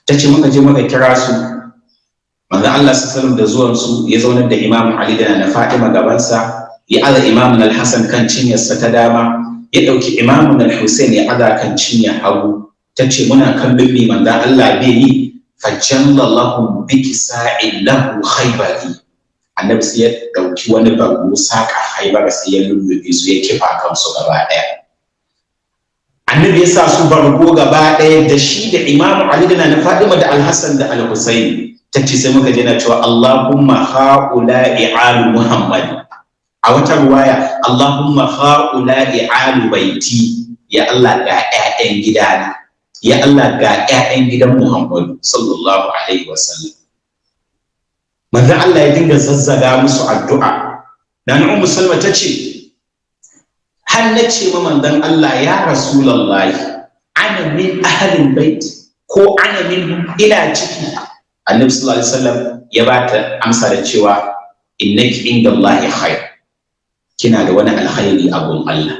Ta ce muka je muka kira su. Manzon Allah sallallahu da zuwan su, ya zaunar da Imam Ali da na Fatima gabansa, ya aza Imam Al-Hasan kan cinyarsa ta dama, ya ɗauki Imam Al-Hussein ya aza kan cinyar hagu. Ta ce muna kallon me manzon Allah bai yi, fajalla lahum bi kisa'in lahu khaybari. Annabi sai ya ɗauki wani bargo saka Khaybar, sai ya lullube su, ya kifa kansu gaba ɗaya. Annabi ya sa su bargo gaba ɗaya, da shi da Imam Ali da na Fatima da Al-Hassan da Al-Husayn. Ta ce sai muka je na cewa: "Allahumma ha'ula'i alu Muhammad." A wata ruwaya: "Allahumma ha'ula'i alu baiti." Ya Allah, ga ƴaƴan gidana, ya Allah, ga ƴaƴan gidan Muhammadu sallallahu alaihi wasallam. Manzon Allah ya dinga zazzaga musu addu'a. Nana Ummu Salma ta ce har na ce ma manzon Allah: "Ya Rasulullahi, ana min ahlil bait ko ana min, ina ciki?" Annabi sallallahu alaihi wasallam ya ba ta amsa da cewa: "Innaki inda Allahi khair." Kina da wani alkhairi a gun Allah,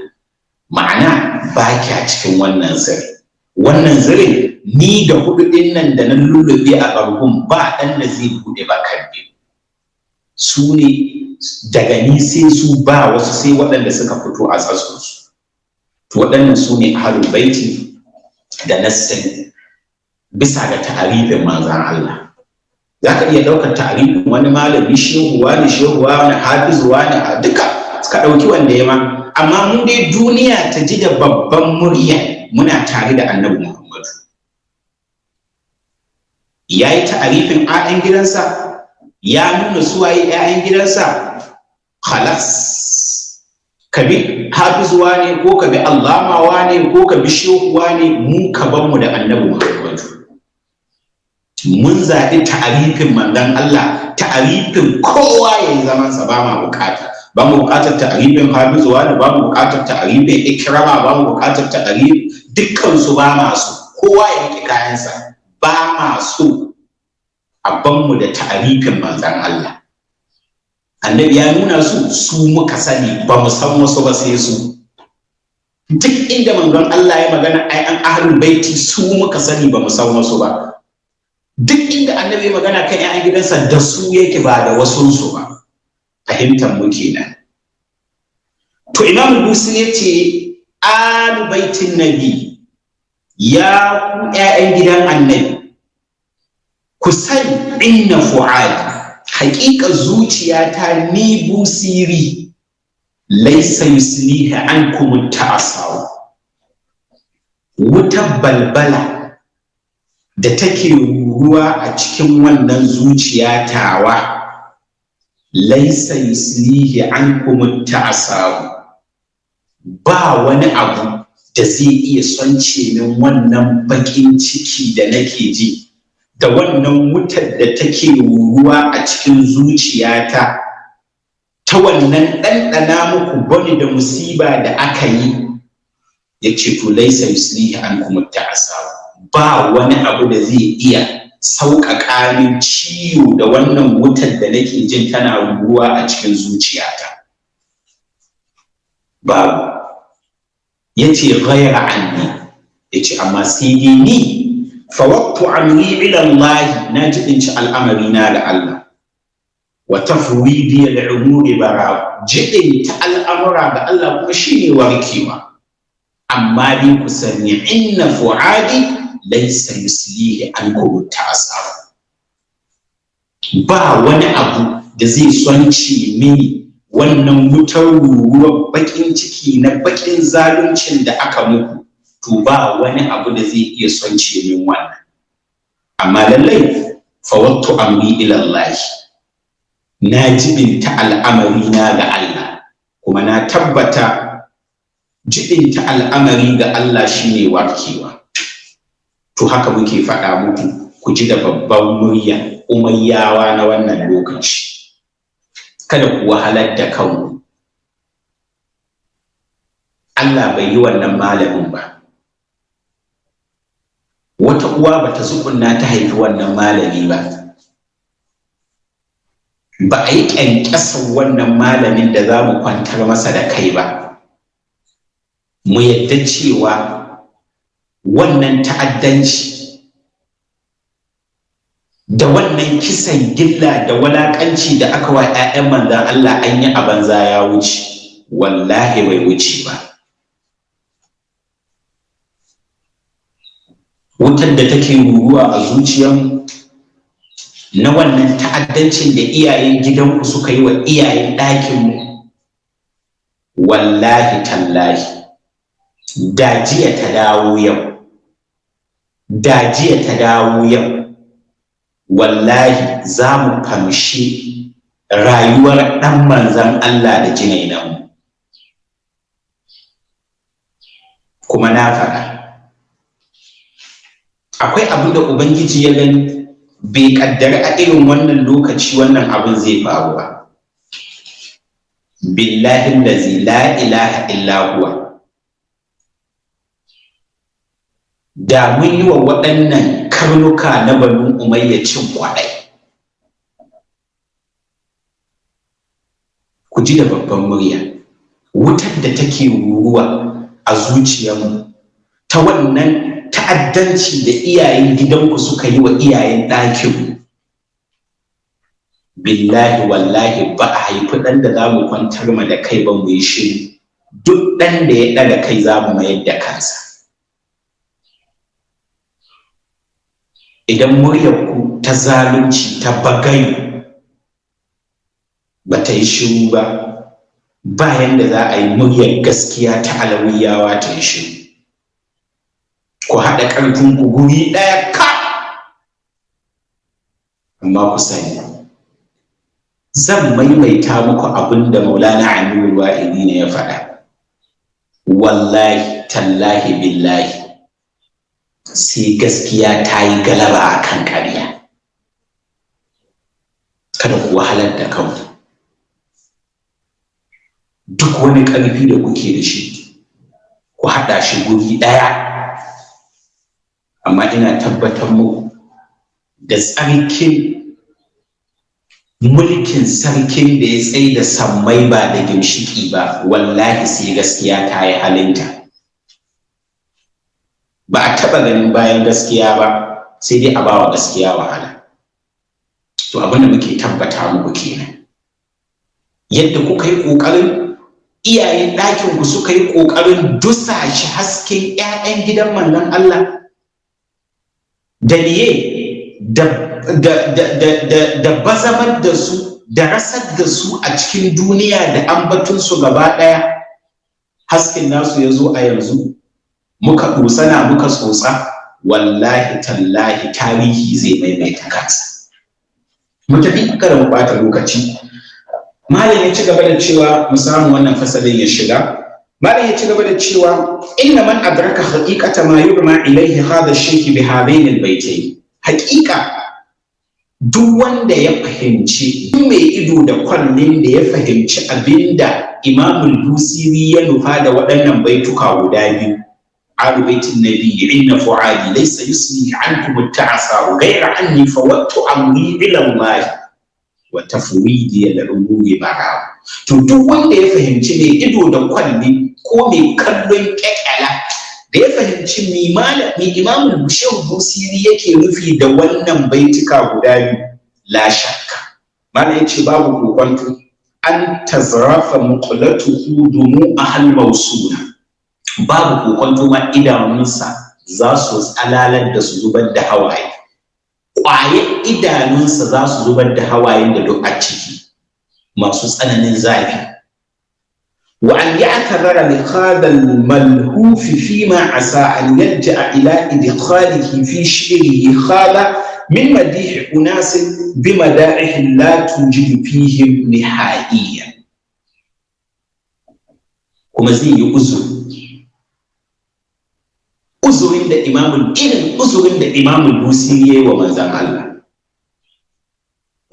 ma'ana ba kya cikin wannan sirri. Wannan zirin ni da hudu din nan da na lullube a ɓargun, ba ɗan da zai buɗe ba kan biyu. Su ne daga ni sai su, ba wasu sai waɗanda suka fito a tsatsunsu. To, waɗannan su ne ahlul baiti da nassin bisa ga ta'arifin manzan Allah. Za ka iya ɗaukar ta'arifin wani malami, shehu wani, shehu wani, hafizu wani, a duka ka ɗauki wanda ya ma. Amma mu dai, duniya ta ji da babban murya, muna tare da Annabi Muhammadu. Ya yi ta'arifin 'ya'yan gidansa, ya nuna suwaye 'ya'yan gidansa. Khalas, ka bi hafizuwa ne, ko ka bi allamawa ne, ko ka bi shehuwa ne, mu ka ban mu da Annabi Muhammadu. Mun zaɓi ta'arifin manzon Allah. Ta'arifin kowa ya yi zamansa, ba ma bukata. Ba mu bukatar ta'arifin hafizuwa ne, ba mu bukatar ta'arifin ikrama, ba mu bukatar ta'arif dukkan su, ba ma su. Kowa ya riƙe kayansa, ba ma so. A ban mu da ta'arifin manzon Allah. Annabi ya nuna su, su muka sani, ba mu san wasu ba sai su. Duk inda manzon Allah ya magana ai an ahlul baiti, su muka sani, ba mu san wasu ba. Duk inda Annabi ya magana kan 'ya'yan gidansa, da su yake, ba da wasunsu ba. Fahimtar mu kenan. To, Imam Busiri ya ce: "Alu baitin nabi, ya ku 'ya'yan gidan Annabi, ku sani, inna fu'adi, haƙiƙa zuciyata, ni Busiri, laisa yusliha ankum ta'asaw, wutar balbala da take ruwa a cikin wannan zuciya tawa, laisa yuslihi ankum ta'asaw, ba wani abu da zai iya sonce min wannan baƙin ciki da nake ji da wannan wutar da take ruwa a cikin zuciyata ta wannan ɗanɗana muku bani da musiba da aka yi." Ya ce to, laisa yuslihi ankum ta'asa, ba wani abu da zai iya sauƙaƙa min ciwo da wannan wutar da nake jin tana ruwa a cikin zuciyata, babu. Yace ghayra anni, yace amma sai dai ni fawattu amri ila Allah, na jibinci al'amari na ga Allah. Wa tafwidi al'umuri bara, jibinta al'amura ga Allah kuma shine warkewa. Amma dai ku sani inna fu'adi laysa yuslihi ankum ta'asar, ba wani abu da zai sonce mini wannan wutar ruruwar bakin ciki na bakin zaluncin da aka muku, to ba wani abu da zai iya sonce min wannan. Amma lallai fawattu amri ila Allah, na jibinta al'amari na ga Allah, kuma na tabbata jibinta al'amari ga Allah shine warkewa. To haka muke faɗa muku, ku ji da babban murya Umayyawa na wannan lokaci, kada ku wahalar da kanku. Allah bai yi wannan malamin ba. Wata uwa bata tsugunna ta haifi wannan malami ba. Ba a yi ƙyanƙyasar wannan malamin da za mu kwantar masa da kai ba. Mu yadda cewa wannan ta'addanci da wannan kisan gilla da walakanci da aka wa 'ya'yan manzan Allah an yi a banza ya wuce, wallahi bai wuce ba. Wutar da take ruruwa a zuciyarmu na wannan ta'addancin da iyayen gidanku suka yi wa iyayen ɗakinmu, wallahi tallahi da jiya ta dawo yau, da jiya ta dawo yau, wallahi za mu kamshi rayuwar ɗan manzan Allah da jinainanmu. Kuma na faɗa, akwai abin da Ubangiji ya gani bai ƙaddari a irin wannan lokaci wannan abin zai faru ba. Billahi allazi la ilaha illa huwa, da mun yi wa waɗannan karnuka na Banu Umayya cin kwaɗai. Ku ji da babban murya, wutar da take ruruwa a zuciyarmu ta wannan ta'addanci da iyayen gidanku suka yi wa iyayen ɗakinmu, billahi wallahi ba a haifi ɗan da za mu kwantar ma da kai ba mu yi shiru. Duk ɗan da ya ɗaga kai za mu mayar da kansa. Idan muryarku ta zalunci ta bagayu ba ta yi shiru ba, bayan da za a yi muryar gaskiya ta Alawiyawa ta yi shiru. Ku haɗa ƙarfinku guri ɗaya ka, amma ku sani zan maimaita muku abin da Maulana Amirul Wa'idi ne ya faɗa. Wallahi tallahi billahi sai gaskiya ta yi galaba a kan ƙarya. Kada ku wahalar da kanku. Duk wani ƙarfi da kuke da shi ku haɗa shi guri ɗaya. Amma ina tabbatar muku da tsarkin mulkin sarkin da ya tsaye da sammai ba da gimshiki ba, wallahi sai gaskiya ta yi halinta. Ba a taɓa ganin bayan gaskiya ba, sai dai a bawa gaskiya wahala. To abin da muke tabbata muku kenan, yadda kuka yi ƙoƙarin iyayen ɗakin ku suka yi ƙoƙarin dusa shi hasken ƴaƴan gidan manzon Allah da liye da bazamar da su da rasar da su a cikin duniya da ambatunsu gaba ɗaya, hasken nasu ya zo a yanzu muka ɗosana muka tsotsa, wallahi tallahi tarihi zai maimaita kansa. Mu tafi, kada mu ɓata lokaci. Malam ya ci gaba da cewa, mu samu wannan fasalin ya shiga. Malam ya ci gaba da cewa inna man adraka haqiqata ma yurma ilayhi hadha ash-shaykh bi hadain al-baytayn. Haqiqa duk wanda ya fahimci, duk mai ido da kwallin da ya fahimci abinda Imam al-Busiri ya nufa da waɗannan baituka guda biyu, Alu baitin Nabi inna fu'adi laysa yusni ankum at-ta'asa ghayra anni fawattu amri ila Allah wa tafwidi al-umuri bara. To duk wanda ya fahimci ne ido da kwalli ko mai kallon kyakkyala da ya fahimci mi Imamul Shehu Busiri yake nufi da wannan baituka guda biyu, la shakka, malam yace babu kokonto, an tazrafa muqlatuhu dumu ahal mawsula, babu kokonto ma idanunsa za su tsalalar da su zubar da hawaye, ƙwaye idanunsa za su zubar da hawayen da duk a ciki masu tsananin zafi. Wa an ya'tabara li hadha al-malhuf fi ma asa an yalja'a ila idkhalihi fi shi'rihi khala min madih unas bi mada'ih la tujidu fihim nihaiya. Kuma zai yi uzurin da imamul irin uzurin da Imamul Busiri yayi wa manzon Allah.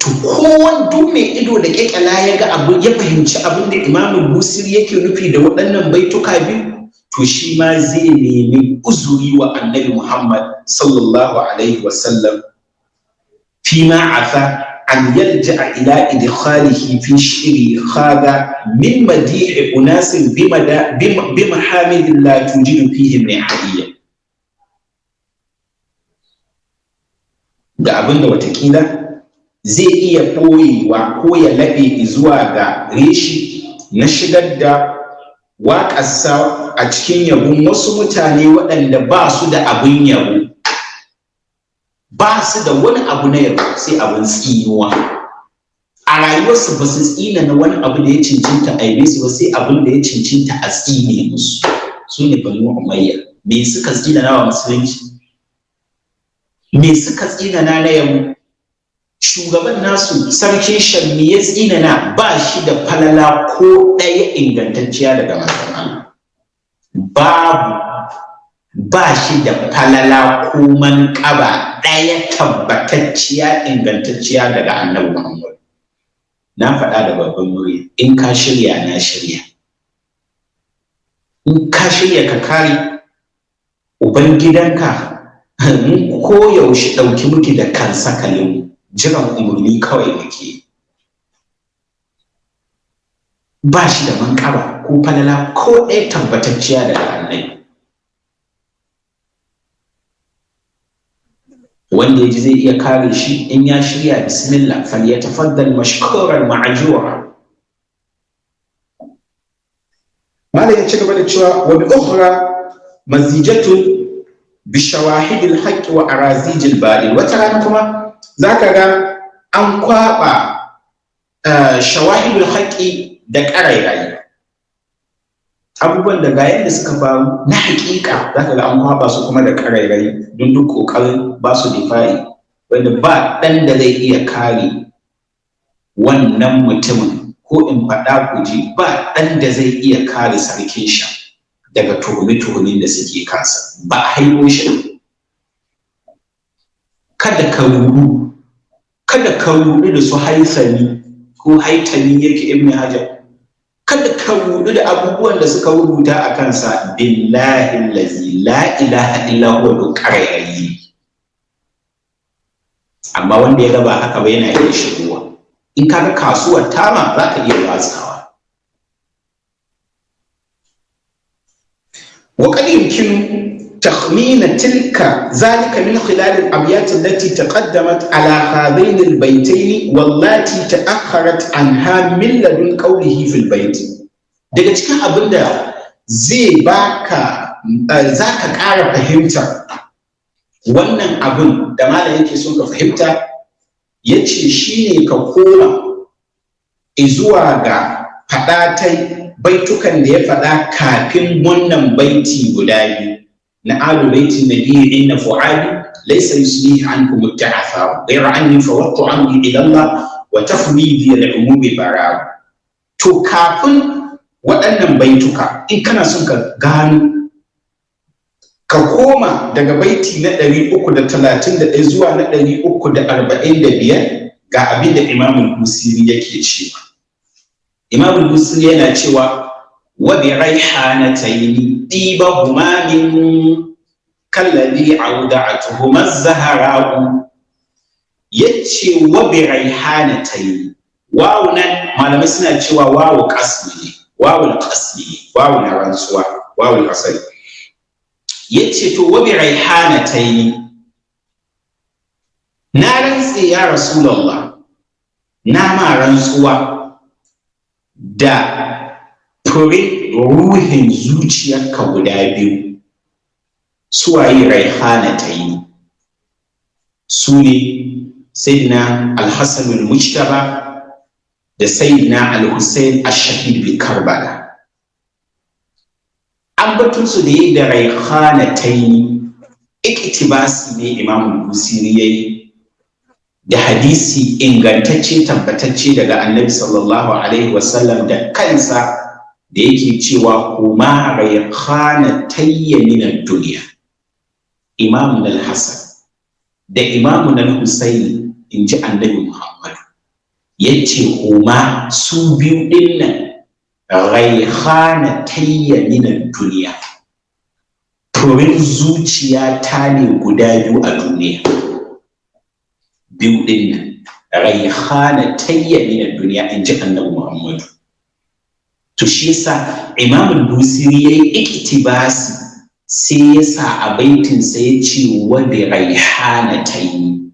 To kowan duk mai ido da kyakkyala ya ga abu ya fahimci abin da Imamul Busiri yake nufi da waɗannan baituka biyu, to shi ma zai nemi uzuri wa Annabi Muhammad sallallahu alaihi wasallam fi ma asa an yalja'a ila idkhalihi fi shi'ri khada min madih unasin bi mahamid la tujidu fihim nihaiya. Da abinda watakila zai iya ɓoyewa ko ya laɓe zuwa ga reshi na shigar da waƙarsa a cikin yabon wasu mutane waɗanda ba su da abin yabo, ba su da wani abu na yabo sai abin tsinuwa. A rayuwarsu ba su tsina na wani abu da ya cincinta a yabe su ba sai abin da ya cincinta a tsine musu. Su ne Banu Umayya. Me suka tsina na wa musulunci? Me suka tsina na yabo? Shugaban nasu sarkin Shammi ya tsinana ba shi da falala ko ɗaya ingantacciya daga manzon Allah. Babu, ba shi da falala ko manƙaba ɗaya tabbatacciya ingantacciya daga Annabi Muhammad. Na faɗa da babban murya, in ka shirya na shirya. In ka shirya ka kare ubangidanka, mu koyaushe ɗauki muke da kansakalin jiran umarni kawai muke. Ba shi da manƙaba ko falala ko ɗaya tabbatacciya daga Annabi. Wanda ya ji zai iya kare shi in ya shirya, bismillah, falyatafaddal mashkuran ma'jura. Malam ya ci gaba da cewa wa bi ukhra mazijatun bi shawahidil haqq wa arazijil batil. Wata rana kuma zaka ga an kwaba shawahidul haqqi da ƙarairayi, abubuwan da ga yadda suka faru na haƙiƙa zaka ga an kwaba su kuma da ƙarairayi don duk ƙoƙarin ba su difa'i, wanda ba ɗan da zai iya kare wannan mutumin, ko in faɗa ku ji, ba ɗan da zai iya kare sarkin sha daga tuhume-tuhumin da suke kansa, ba a haiko shi. Kada ka rudu, kada ka rudu da su Haithami ko Haitami yake Ibn Hajar, kada ka rudu da abubuwan da suka rubuta a kansa. Billahi allazi la ilaha illa huwa duk ƙarairayi. Amma wanda ya ga ba haka ba yana iya shigowa. In ka ga kasuwar tama za ka iya watsawa. وقد يمكن تخمين تلك ذلك من خلال الأبيات التي تقدمت على هذين البيتين والتي تأخرت عنها من لدن قوله في البيت. Daga cikin abin da zai baka zaka ƙara fahimta wannan abin da malam yake so ka fahimta, yace shine ka koma zuwa ga faɗatai baitukan da ya faɗa kafin wannan baiti guda biyu na alu baitin nabiyyi inna fu'ali laysa yuslihi ankum at-ta'athar ghayra anni fawattu amri ila Allah wa tafwidi al-umumi bara. To kafin waɗannan baituka, in kana son ka gano, ka koma daga baiti na 331 zuwa na 345 ga abin da Imam Busiri yake cewa. Imam Busiri yana cewa wa bi raihanatayn tibahuma min kalladhi awda'atuhuma az-zahra'u. Yace wa bi raihanatayn, wawu nan malamai suna cewa wawu qasmi ne, Wawul qasmi, wawul rantsuwa, wawul asali. Yace to wa bi raihanataini, na rantse ya Rasulullah, na ma rantsuwa da fure ruhin zuciyarka guda biyu. Suwaye raihanataini? Su ne Sayyidina Al-Hassan al-Mujtaba da Sayyidina Al-Hussein ash-Shahid bi Karbala. Ambatunsu da yi da raihanataini iktibasi ne Imam Busiri yayi da hadisi ingantacce tabbatacce daga Annabi sallallahu alaihi wasallam da kansa, da yake cewa kuma raihanatayya min ad-dunya. Imam Al-Hassan da Imam Al-Husaini, inji Annabi Muhammad, yace huma su biyu dinnan raihanatayya min ad-dunya, furin zuciya ta ne guda biyu a duniya. Biyu dinnan raihanatayya min ad-dunya, inji Annabi Muhammad. To shi yasa Imam Al-Busiri yayi iktibasi, sai yasa a baitin sa yace wa bi raihanatayn,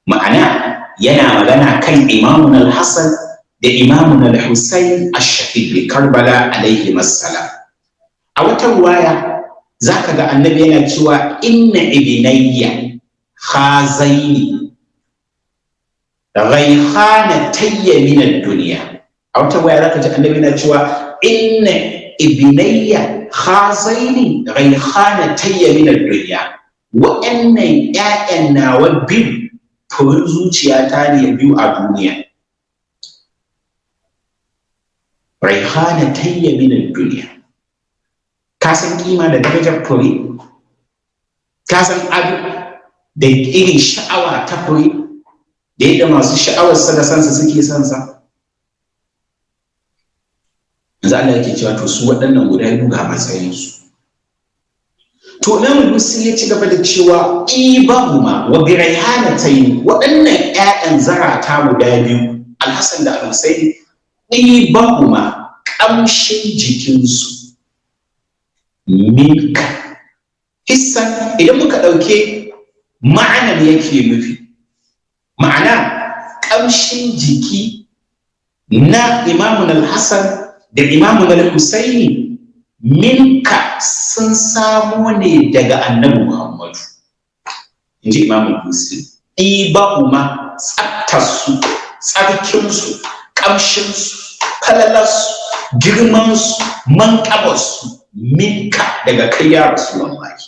ma'ana yana magana kan Imam Al-Hasan da Imam Al-Husayn ash-Shahid bi Karbala alayhi assalam. A wata ruwaya zaka ga Annabi yana cewa inna ibnayya khazaini raihanatayya min ad-dunya. A wata waya zaka ji Annabi yana cewa inna ibnayya khazaini raihanatayya min ad-dunya. Wa'annan ƴaƴan nawa biyu furin zuciyata ne biyu a duniya. Raihanatayya min ad-dunya. Ka san kima da darajar fure? Ka san ado da irin sha'awa ta fure da yadda masu sha'awarsa da sansa suke sansa? Yanzu Allah yake cewa to su waɗannan guda biyu ga matsayinsu. To nan Busiri ya ci gaba da cewa ibahuma wa bi raihanatayn, waɗannan ƴaƴan zarata guda biyu Al-Hassan da Al-Husaini, ibahuma ƙamshin jikinsu minka hissan. Idan muka ɗauke ma'anar yake nufi, ma'ana ƙamshin jiki na Imamun Al-Hassan da Imamun Al-Husaini minka sun samo ne daga Annabi Muhammadu, inji Imam Al-Busiri. Ibahuma tsaftarsu, tsarkinsu, ƙamshinsu, falalarsu, girmansu, manƙabarsu minka daga kai ya Rasulullahi,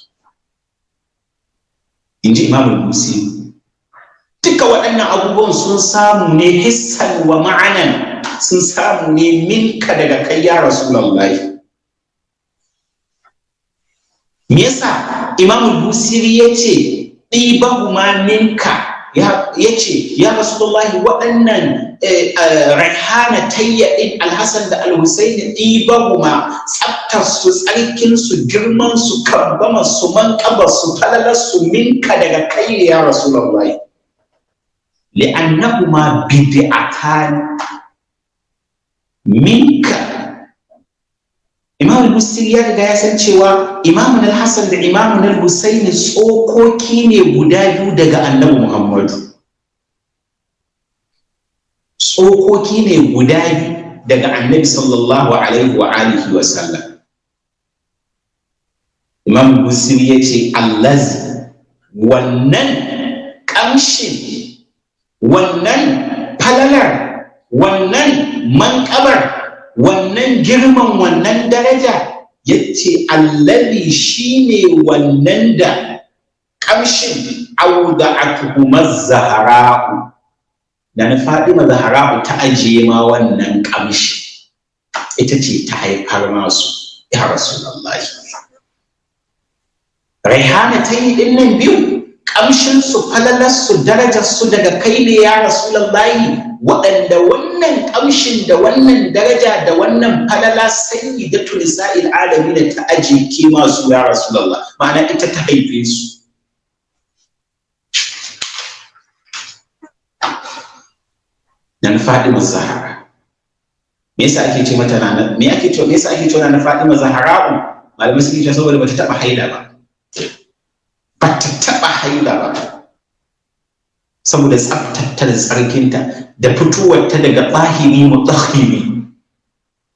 inji Imam Al-Busiri. Duka waɗannan abubuwan sun samu ne hissan wa ma'anan, sun samu ne minka daga kai ya Rasulullahi. Me yasa Imam Al-Busiri yace ɗibahuma minka? Yace ya Rasulullahi waɗannan raihanatayya ɗin Al-Hassan da Al-Husaini ɗibahuma tsaftarsu, tsarkinsu, girmansu, kambamarsu, manƙabarsu, falalarsu minka daga kai ya Rasulullahi. Li'annahuma bid'atan minka. Imam Al-Busiri ya riga ya san cewa Imam Al-Hassan da Imam Al-Husaini tsokoki ne guda biyu daga Annabi Muhammadu. Tsokoki ne guda biyu daga Annabi sallallahu alaihi wa alihi wa sallam. Imam Al-Busiri ya ce allazi, wannan kamshin, wannan falalar, wannan manƙabar, wannan girman, wannan daraja, yace allazi shine wannan da kamshin auda'atuhuma zahra'u, da na Fadima Zahra'u ta ajiye ma wannan kamshi, ita ce ta haifar masu ya Rasulullahi. Raihana ta yi dinnan biyu, kamshin su, falalar su, darajar su daga kai ne ya Rasulullahi, waɗanda wannan kamshin da wannan daraja da wannan falala sayyidatu nisa'il alamin ta aje ke masu ya Rasulullah, ma'ana ita ta haife su. Dan Fatima Zahra Me yasa ake ce mata nana, me ake ce, me yasa ake cewa Nana Fatima Zahra'u? Malamai suke cewa saboda bata taba haila ba, bata taba haila ba, saboda tsaftarta da tsarkinta da fitowarta daga tsahiri mutahhiri,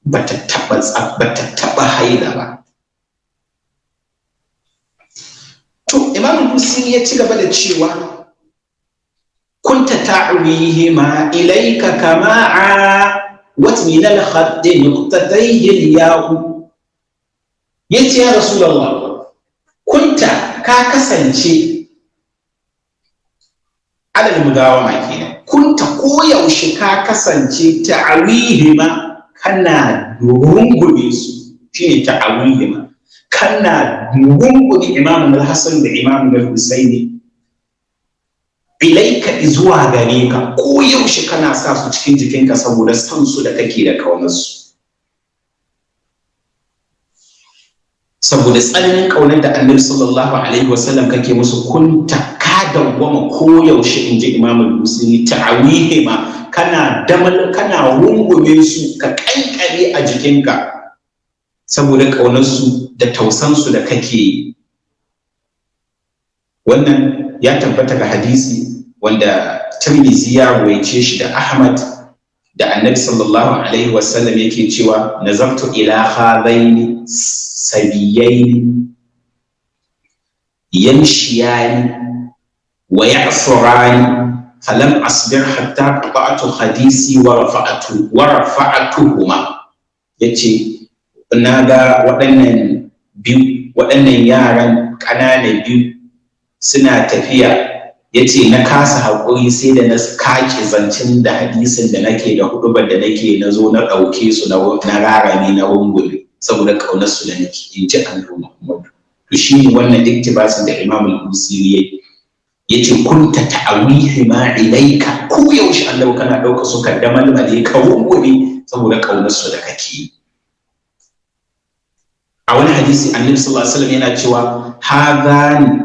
bata taba bata taba haila ba. To Imam Busiri ya ci gaba da cewa kunta ta'wihima ilayka kama a wat min al-khadd nuqtatayhi al-ya'u. Yace ya Rasulullah, kunta ka kasance alal mudawama kenan, kunta koyaushe ka kasance ta'wihima kana rungume su, shine ta'wihima, kana rungume Imam al-Hasan da Imam al-Husaini ilaika zuwa gare ka, ko yaushe kana sa su cikin jikinka saboda san su da kake da kaunar su, saboda tsananin kaunar da Annabi sallallahu alaihi wasallam kake musu. Kunta ka dawwama ko yaushe, inji Imam al-Husaini, ta'awihima kana damal, kana rungume su, ka kankare a jikinka saboda kaunar su da tausan su da kake yi. Wannan ya tabbata ga hadisi wanda Tirmidhi ya ruwaice shi da Ahmad, da Annabi sallallahu alaihi wasallam yake cewa nazartu ila hadaini sabiyaini yamshiyani wa ya'furani falam asbir hatta qata'tu hadisi wa rafa'tu wa rafa'tuhuma. Yace naga waɗannan biyu, waɗannan yaran ƙanana biyu suna tafiya, yace na kasa haƙuri sai da na kake zancen da hadisin da nake da hudubar da nake, na zo na ɗauke su na rarame na rungume saboda ƙaunar su da nake, in ji Annabi Muhammad. To shine wannan iktibasin da Imam al-Busiri yayi, yace kunta ta'awihi ma ilaika, ko yaushe Allah kana ɗauka su ka damalmale ka rungume saboda ƙaunar su da kake. A wani hadisi Annabi sallallahu alaihi wasallam yana cewa hadhani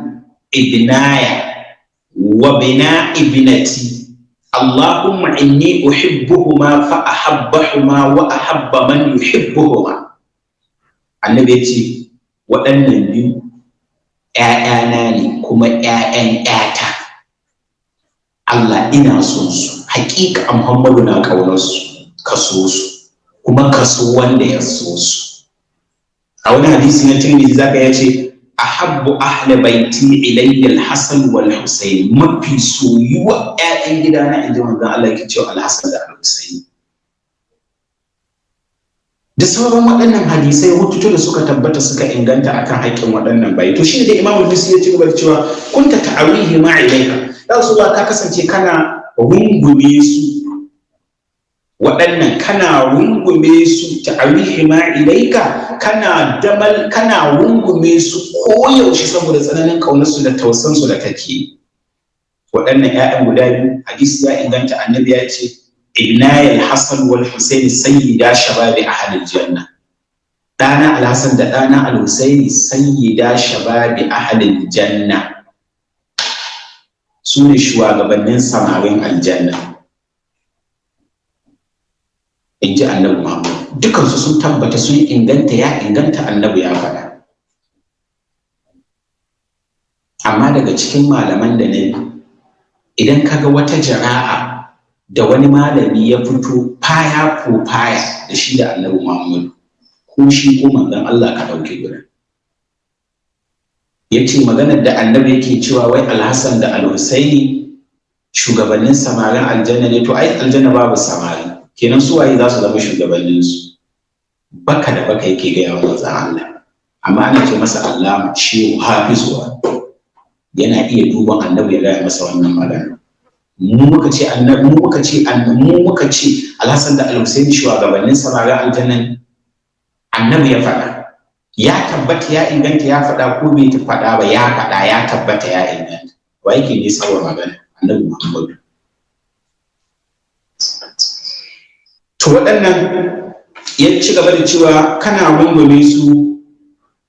ibnaya wa bina ibnati Allahumma inni uhibbuhuma fa ahabbahuma wa ahabba man yuhibbuhuma. Annabi yace waɗannan biyu ƴaƴana ne kuma ƴaƴan ƴata, Allah ina son su, haƙiƙa Muhammadu na ƙaunar su, ka so su kuma ka so wanda ya so su. A wani hadisi na Tirmidhi zaka yace ahabbu ahli baiti ilayya al-Hasan wal Husayn, mafi soyuwa ƴaƴan gidana inji manzon Allah yake cewa al-Hasan da al-Husayn. Da sauran waɗannan hadisai hututu da suka tabbata suka inganta akan haƙƙin waɗannan bayi. To shine da Imam Bukhari ya ci gaba da cewa kunta ta'awihi ma ilayka, ya Rasulullah ka kasance kana rungume su, waɗannan kana rungume su, ta'awihi ma ilaika, kana damal, kana rungume su koyaushe saboda tsananin ƙaunarsu da tausansu da kake. Waɗannan ƴaƴan guda biyu hadisi ya inganta, Annabi ya ce ibnaya al-Hasan wal Husayn sayyida shababi ahli janna, ɗana al-Hasan da ɗana al-Husayn sayyida shababi ahli janna, su ne shugabannin samarin aljanna, in ji Annabi Muhammad. Dukansu sun tabbata sun inganta, ya inganta, Annabi ya faɗa. Amma daga cikin malaman da na idan kaga wata jara'a da wani malami ya fito faya ko faya da shi da Annabi Muhammad, ko shi ko manzon Allah ka ɗauki guda. Ya ce maganar da Annabi yake cewa wai Al-Hassan da Al-Husaini shugabannin samarin aljanna ne, to ai aljanna babu samari, kenan su waye za su zama shugabanninsu? Baka da baka yake gaya wa manzon Allah, amma ana ce masa Allama Shehu Hafizuwa, yana iya duban Annabi ya gaya masa wannan magana. Mu muka ce Annabi, mu muka ce mu muka ce Al-Hasan da Al-Husaini shugabannin samarin aljanna, Annabi ya faɗa, ya tabbata ya inganta, ya faɗa ko bai ta faɗa ba, ya faɗa, ya tabbata ya inganta. Wa yake nisa wa magana? Annabi Muhammadu. To waɗannan ya ci gaba da cewa kana rungume su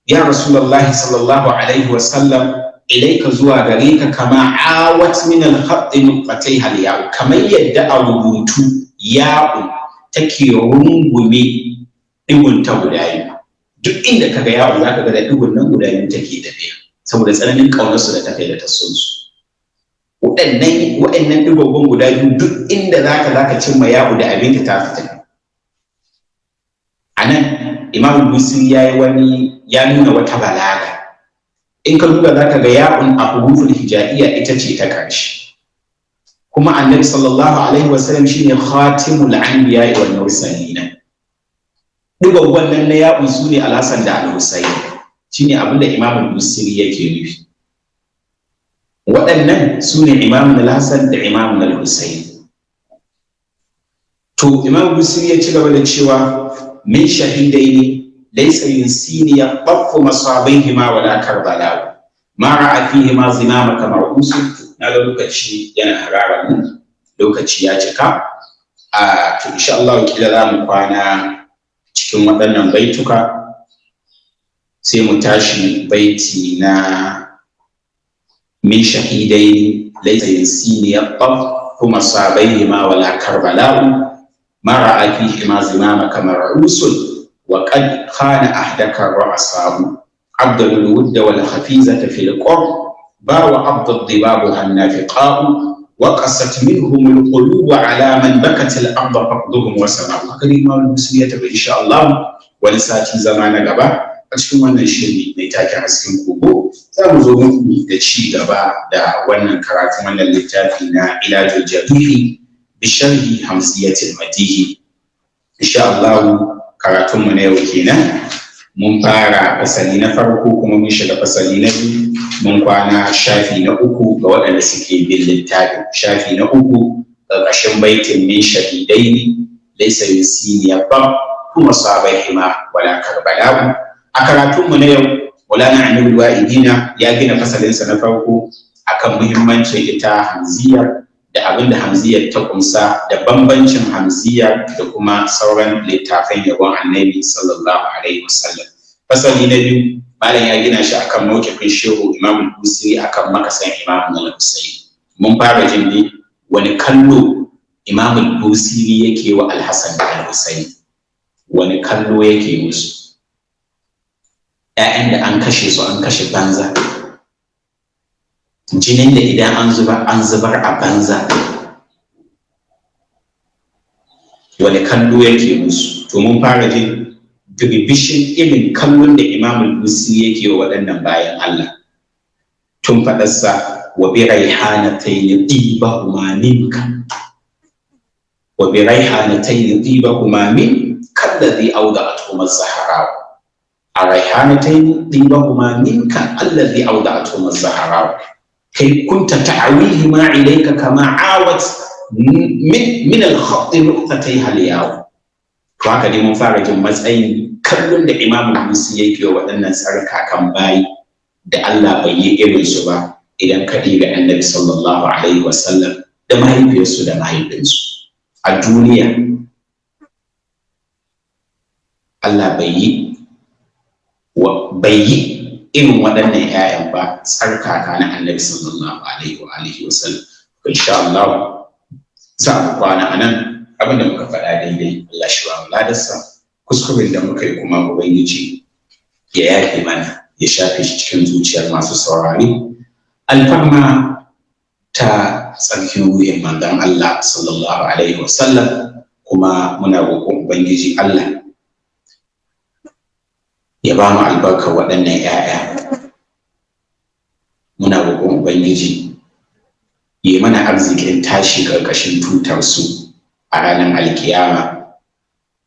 ya Rasulullahi sallallahu alaihi wasallam ilaika zuwa gare ka, kama awat min al-khatt nuqatayha al-ya'u, kamar yadda a rubutu ya'u take rungume digon ta guda biyu. Duk inda kaga ya'un, zaka ga da digon nan guda biyu take tafiya, saboda tsananin ƙaunarsu da ta kai da ta son su. Waɗannan digogon guda biyu, duk inda zaka cimma ya'u da abinta ta fita. A nan Imam Busiri ya yi wani, ya nuna wata balaga. In ka duba, zaka ga ya'un a huruful hijaiya ita ce ta ƙarshe, kuma Annabi sallallahu alaihi wasallam shine khatimul anbiya wal mursalin. Digaggon nan na ya'un su ne Alhassan da Alhussein. Shine abinda Imam Busiri yake nufi. Waɗannan su ne Imam Alhassan da Imam Alhussein. To, Imam Busiri ya ci gaba da cewa: min shahidaini laysa yunsini yaqaffu masabaihima wala karbala ma ra'a fihi ma zimama kamar usu. Na ga lokaci yana harara mu, lokaci ya cika. A to, insha Allah, kila za mu kwana cikin waɗannan baituka, sai mu tashi baiti na min shahidaini laysa yunsini yaqaffu masabaihima wala karbala ma ra'a fihi ma zimama kamar usul wa qad khana ahdaka ra'sahu abdul wudd wal khafizata fil qurb ba wa abd dibabuha an-nafiqa'u wa qasat minhum al-qulub ala man bakat al-ard faqduhum wa sama'u. Haka ne Imam Muslim ya tafi. Insha Allah, wani sati, zama na gaba, a cikin wannan shiri mai take Hasken Kogo, za mu zo muku da ci gaba da wannan karatun wannan littafi na Ilajul Jarihi bi sharhi Hamziyatil Madihi. Insha Allah, karatun mu na yau kenan. Mun fara fasali na farko, kuma mun shiga fasali na biyu. Mun kwana shafi na 3 ga waɗanda suke bin littafin, shafi na 3, ƙarƙashin baitin min shahidaini laysa yunsini ba kuma sabaihima wala karbala'u. A karatunmu na yau, Maulana Amirul Wa'idina ya gina fasalinsa na farko akan muhimmancin ita hamziyar da abin da hamziyar ta kumsa, da bambancin hamziyar da kuma sauran littafan yabon Annabi sallallahu alaihi wasallam. Fasali na biyu, malam ya gina shi akan mawqifin Shehu Imam Busiri akan makasan Imam Al-Husayn. Mun fara jin ne wani kallo Imam Busiri yake wa Al-Hasan da Al-Husayn, wani kallo yake musu, ‘ya'yan da an kashe su, an kashe banza, jinin da idan an zubar, an zubar a banza. Wani kallo yake musu? To, mun fara jin dirbishin irin kallon da Imam Busiri yake wa waɗannan bayan Allah, tun faɗarsa: wa bi raihanatayn tibahuma minka, wa bi raihanatayn tibahuma min kallazi awda'atuhuma az-zahra, a raihanatayn tibahuma minka allazi awda'atuhuma az-zahra, kai kunta ta'awihima ilayka kama awat min al-khatt nuqtatayha al-yaw. To, haka dai mun fara jin matsayin kallon da Imam Musi yake wa waɗannan tsarkakan bayi da Allah bai yi irin su ba, idan ka ɗiga Annabi sallallahu alaihi wasallam da mahaifiyarsu da mahaifinsu a duniya. Allah bai yi irin waɗannan 'ya'yan ba, tsarkaka na Annabi sallallahu alaihi wa alihi wasallam. Insha Allah, za mu kwana a nan. Abinda muka faɗa daidai, Allah shi ba mu ladarsa. Kuskuren da muka yi kuma, Ubangiji ya yafe mana, ya shafe shi cikin zuciyar masu saurari, alfarma ta tsarkin ruhin Manzon Allah sallallahu alaihi wasallam. Kuma muna roƙon Ubangiji Allah ya ba mu albarkar waɗannan 'ya'ya. Muna roƙon Ubangiji ya mana arzikin tashi ƙarƙashin tutarsu a ranar alkiyama,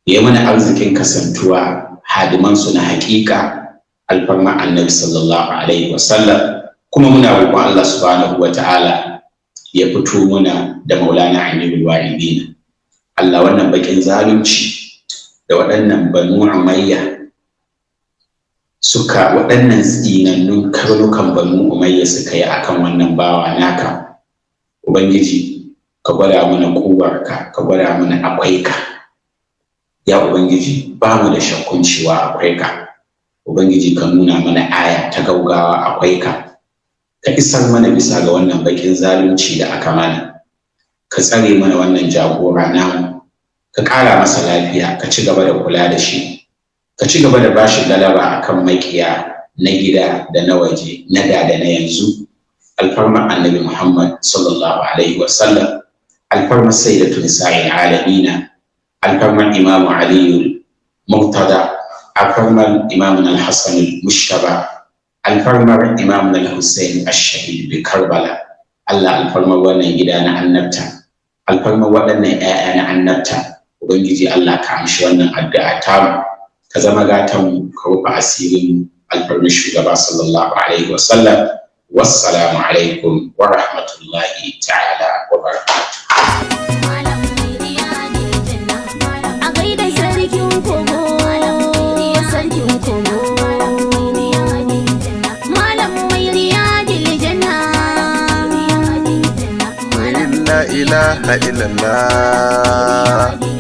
ya mana arzikin kasantuwa hadimansu na haƙiƙa, alfarma Annabi sallallahu alaihi wasallam. Kuma muna roƙon Allah subhanahu wa ta'ala ya fito muna da Maulana Amirul Wa'idina. Allah, wannan bakin zalunci da waɗannan Banu Umayya suka, waɗannan tsinannun karnukan Banu Umayya suka yi akan wannan bawa naka, Ubangiji, ka gwada mana kuwarka, ka gwada mana akwai ka. Ya Ubangiji, ba mu da shakkun cewa akwai ka. Ubangiji, ka nuna mana aya ta gaugawa akwai ka, ka isar mana bisa ga wannan bakin zalunci da aka mana, ka tsare mana wannan jagora namu. Ka ƙara masa lafiya, ka ci gaba da kula da shi, ka ci gaba da bashi galaba akan maƙiya na gida da na waje, na da da na yanzu. Alfarma Annabi Muhammad sallallahu alaihi wasallam, alfarma Sayyidatu Nisa'il Alamina, alfarma Imamu Aliyu Murtada, alfarmar Imamun Al-Hassan Al-Mushtaba, alfarmar Imamun Al-Hussein Ash-Shahid bi Karbala. Allah, alfarmar wannan gida na annabta, alfarmar waɗannan 'ya'ya na annabta, Ubangiji Allah, ka amshi wannan addu'a tamu, ka zama gatan mu, ka rufe asirin, alfarmar shugaba sallallahu alaihi wasallam. Wassalamu alaikum wa rahmatullahi ta'ala wa barakatuh. Malam mai janna, a gaida sarkin kogo, sarkin kogo. Malam mai riyadil janna. La ilaha illallah.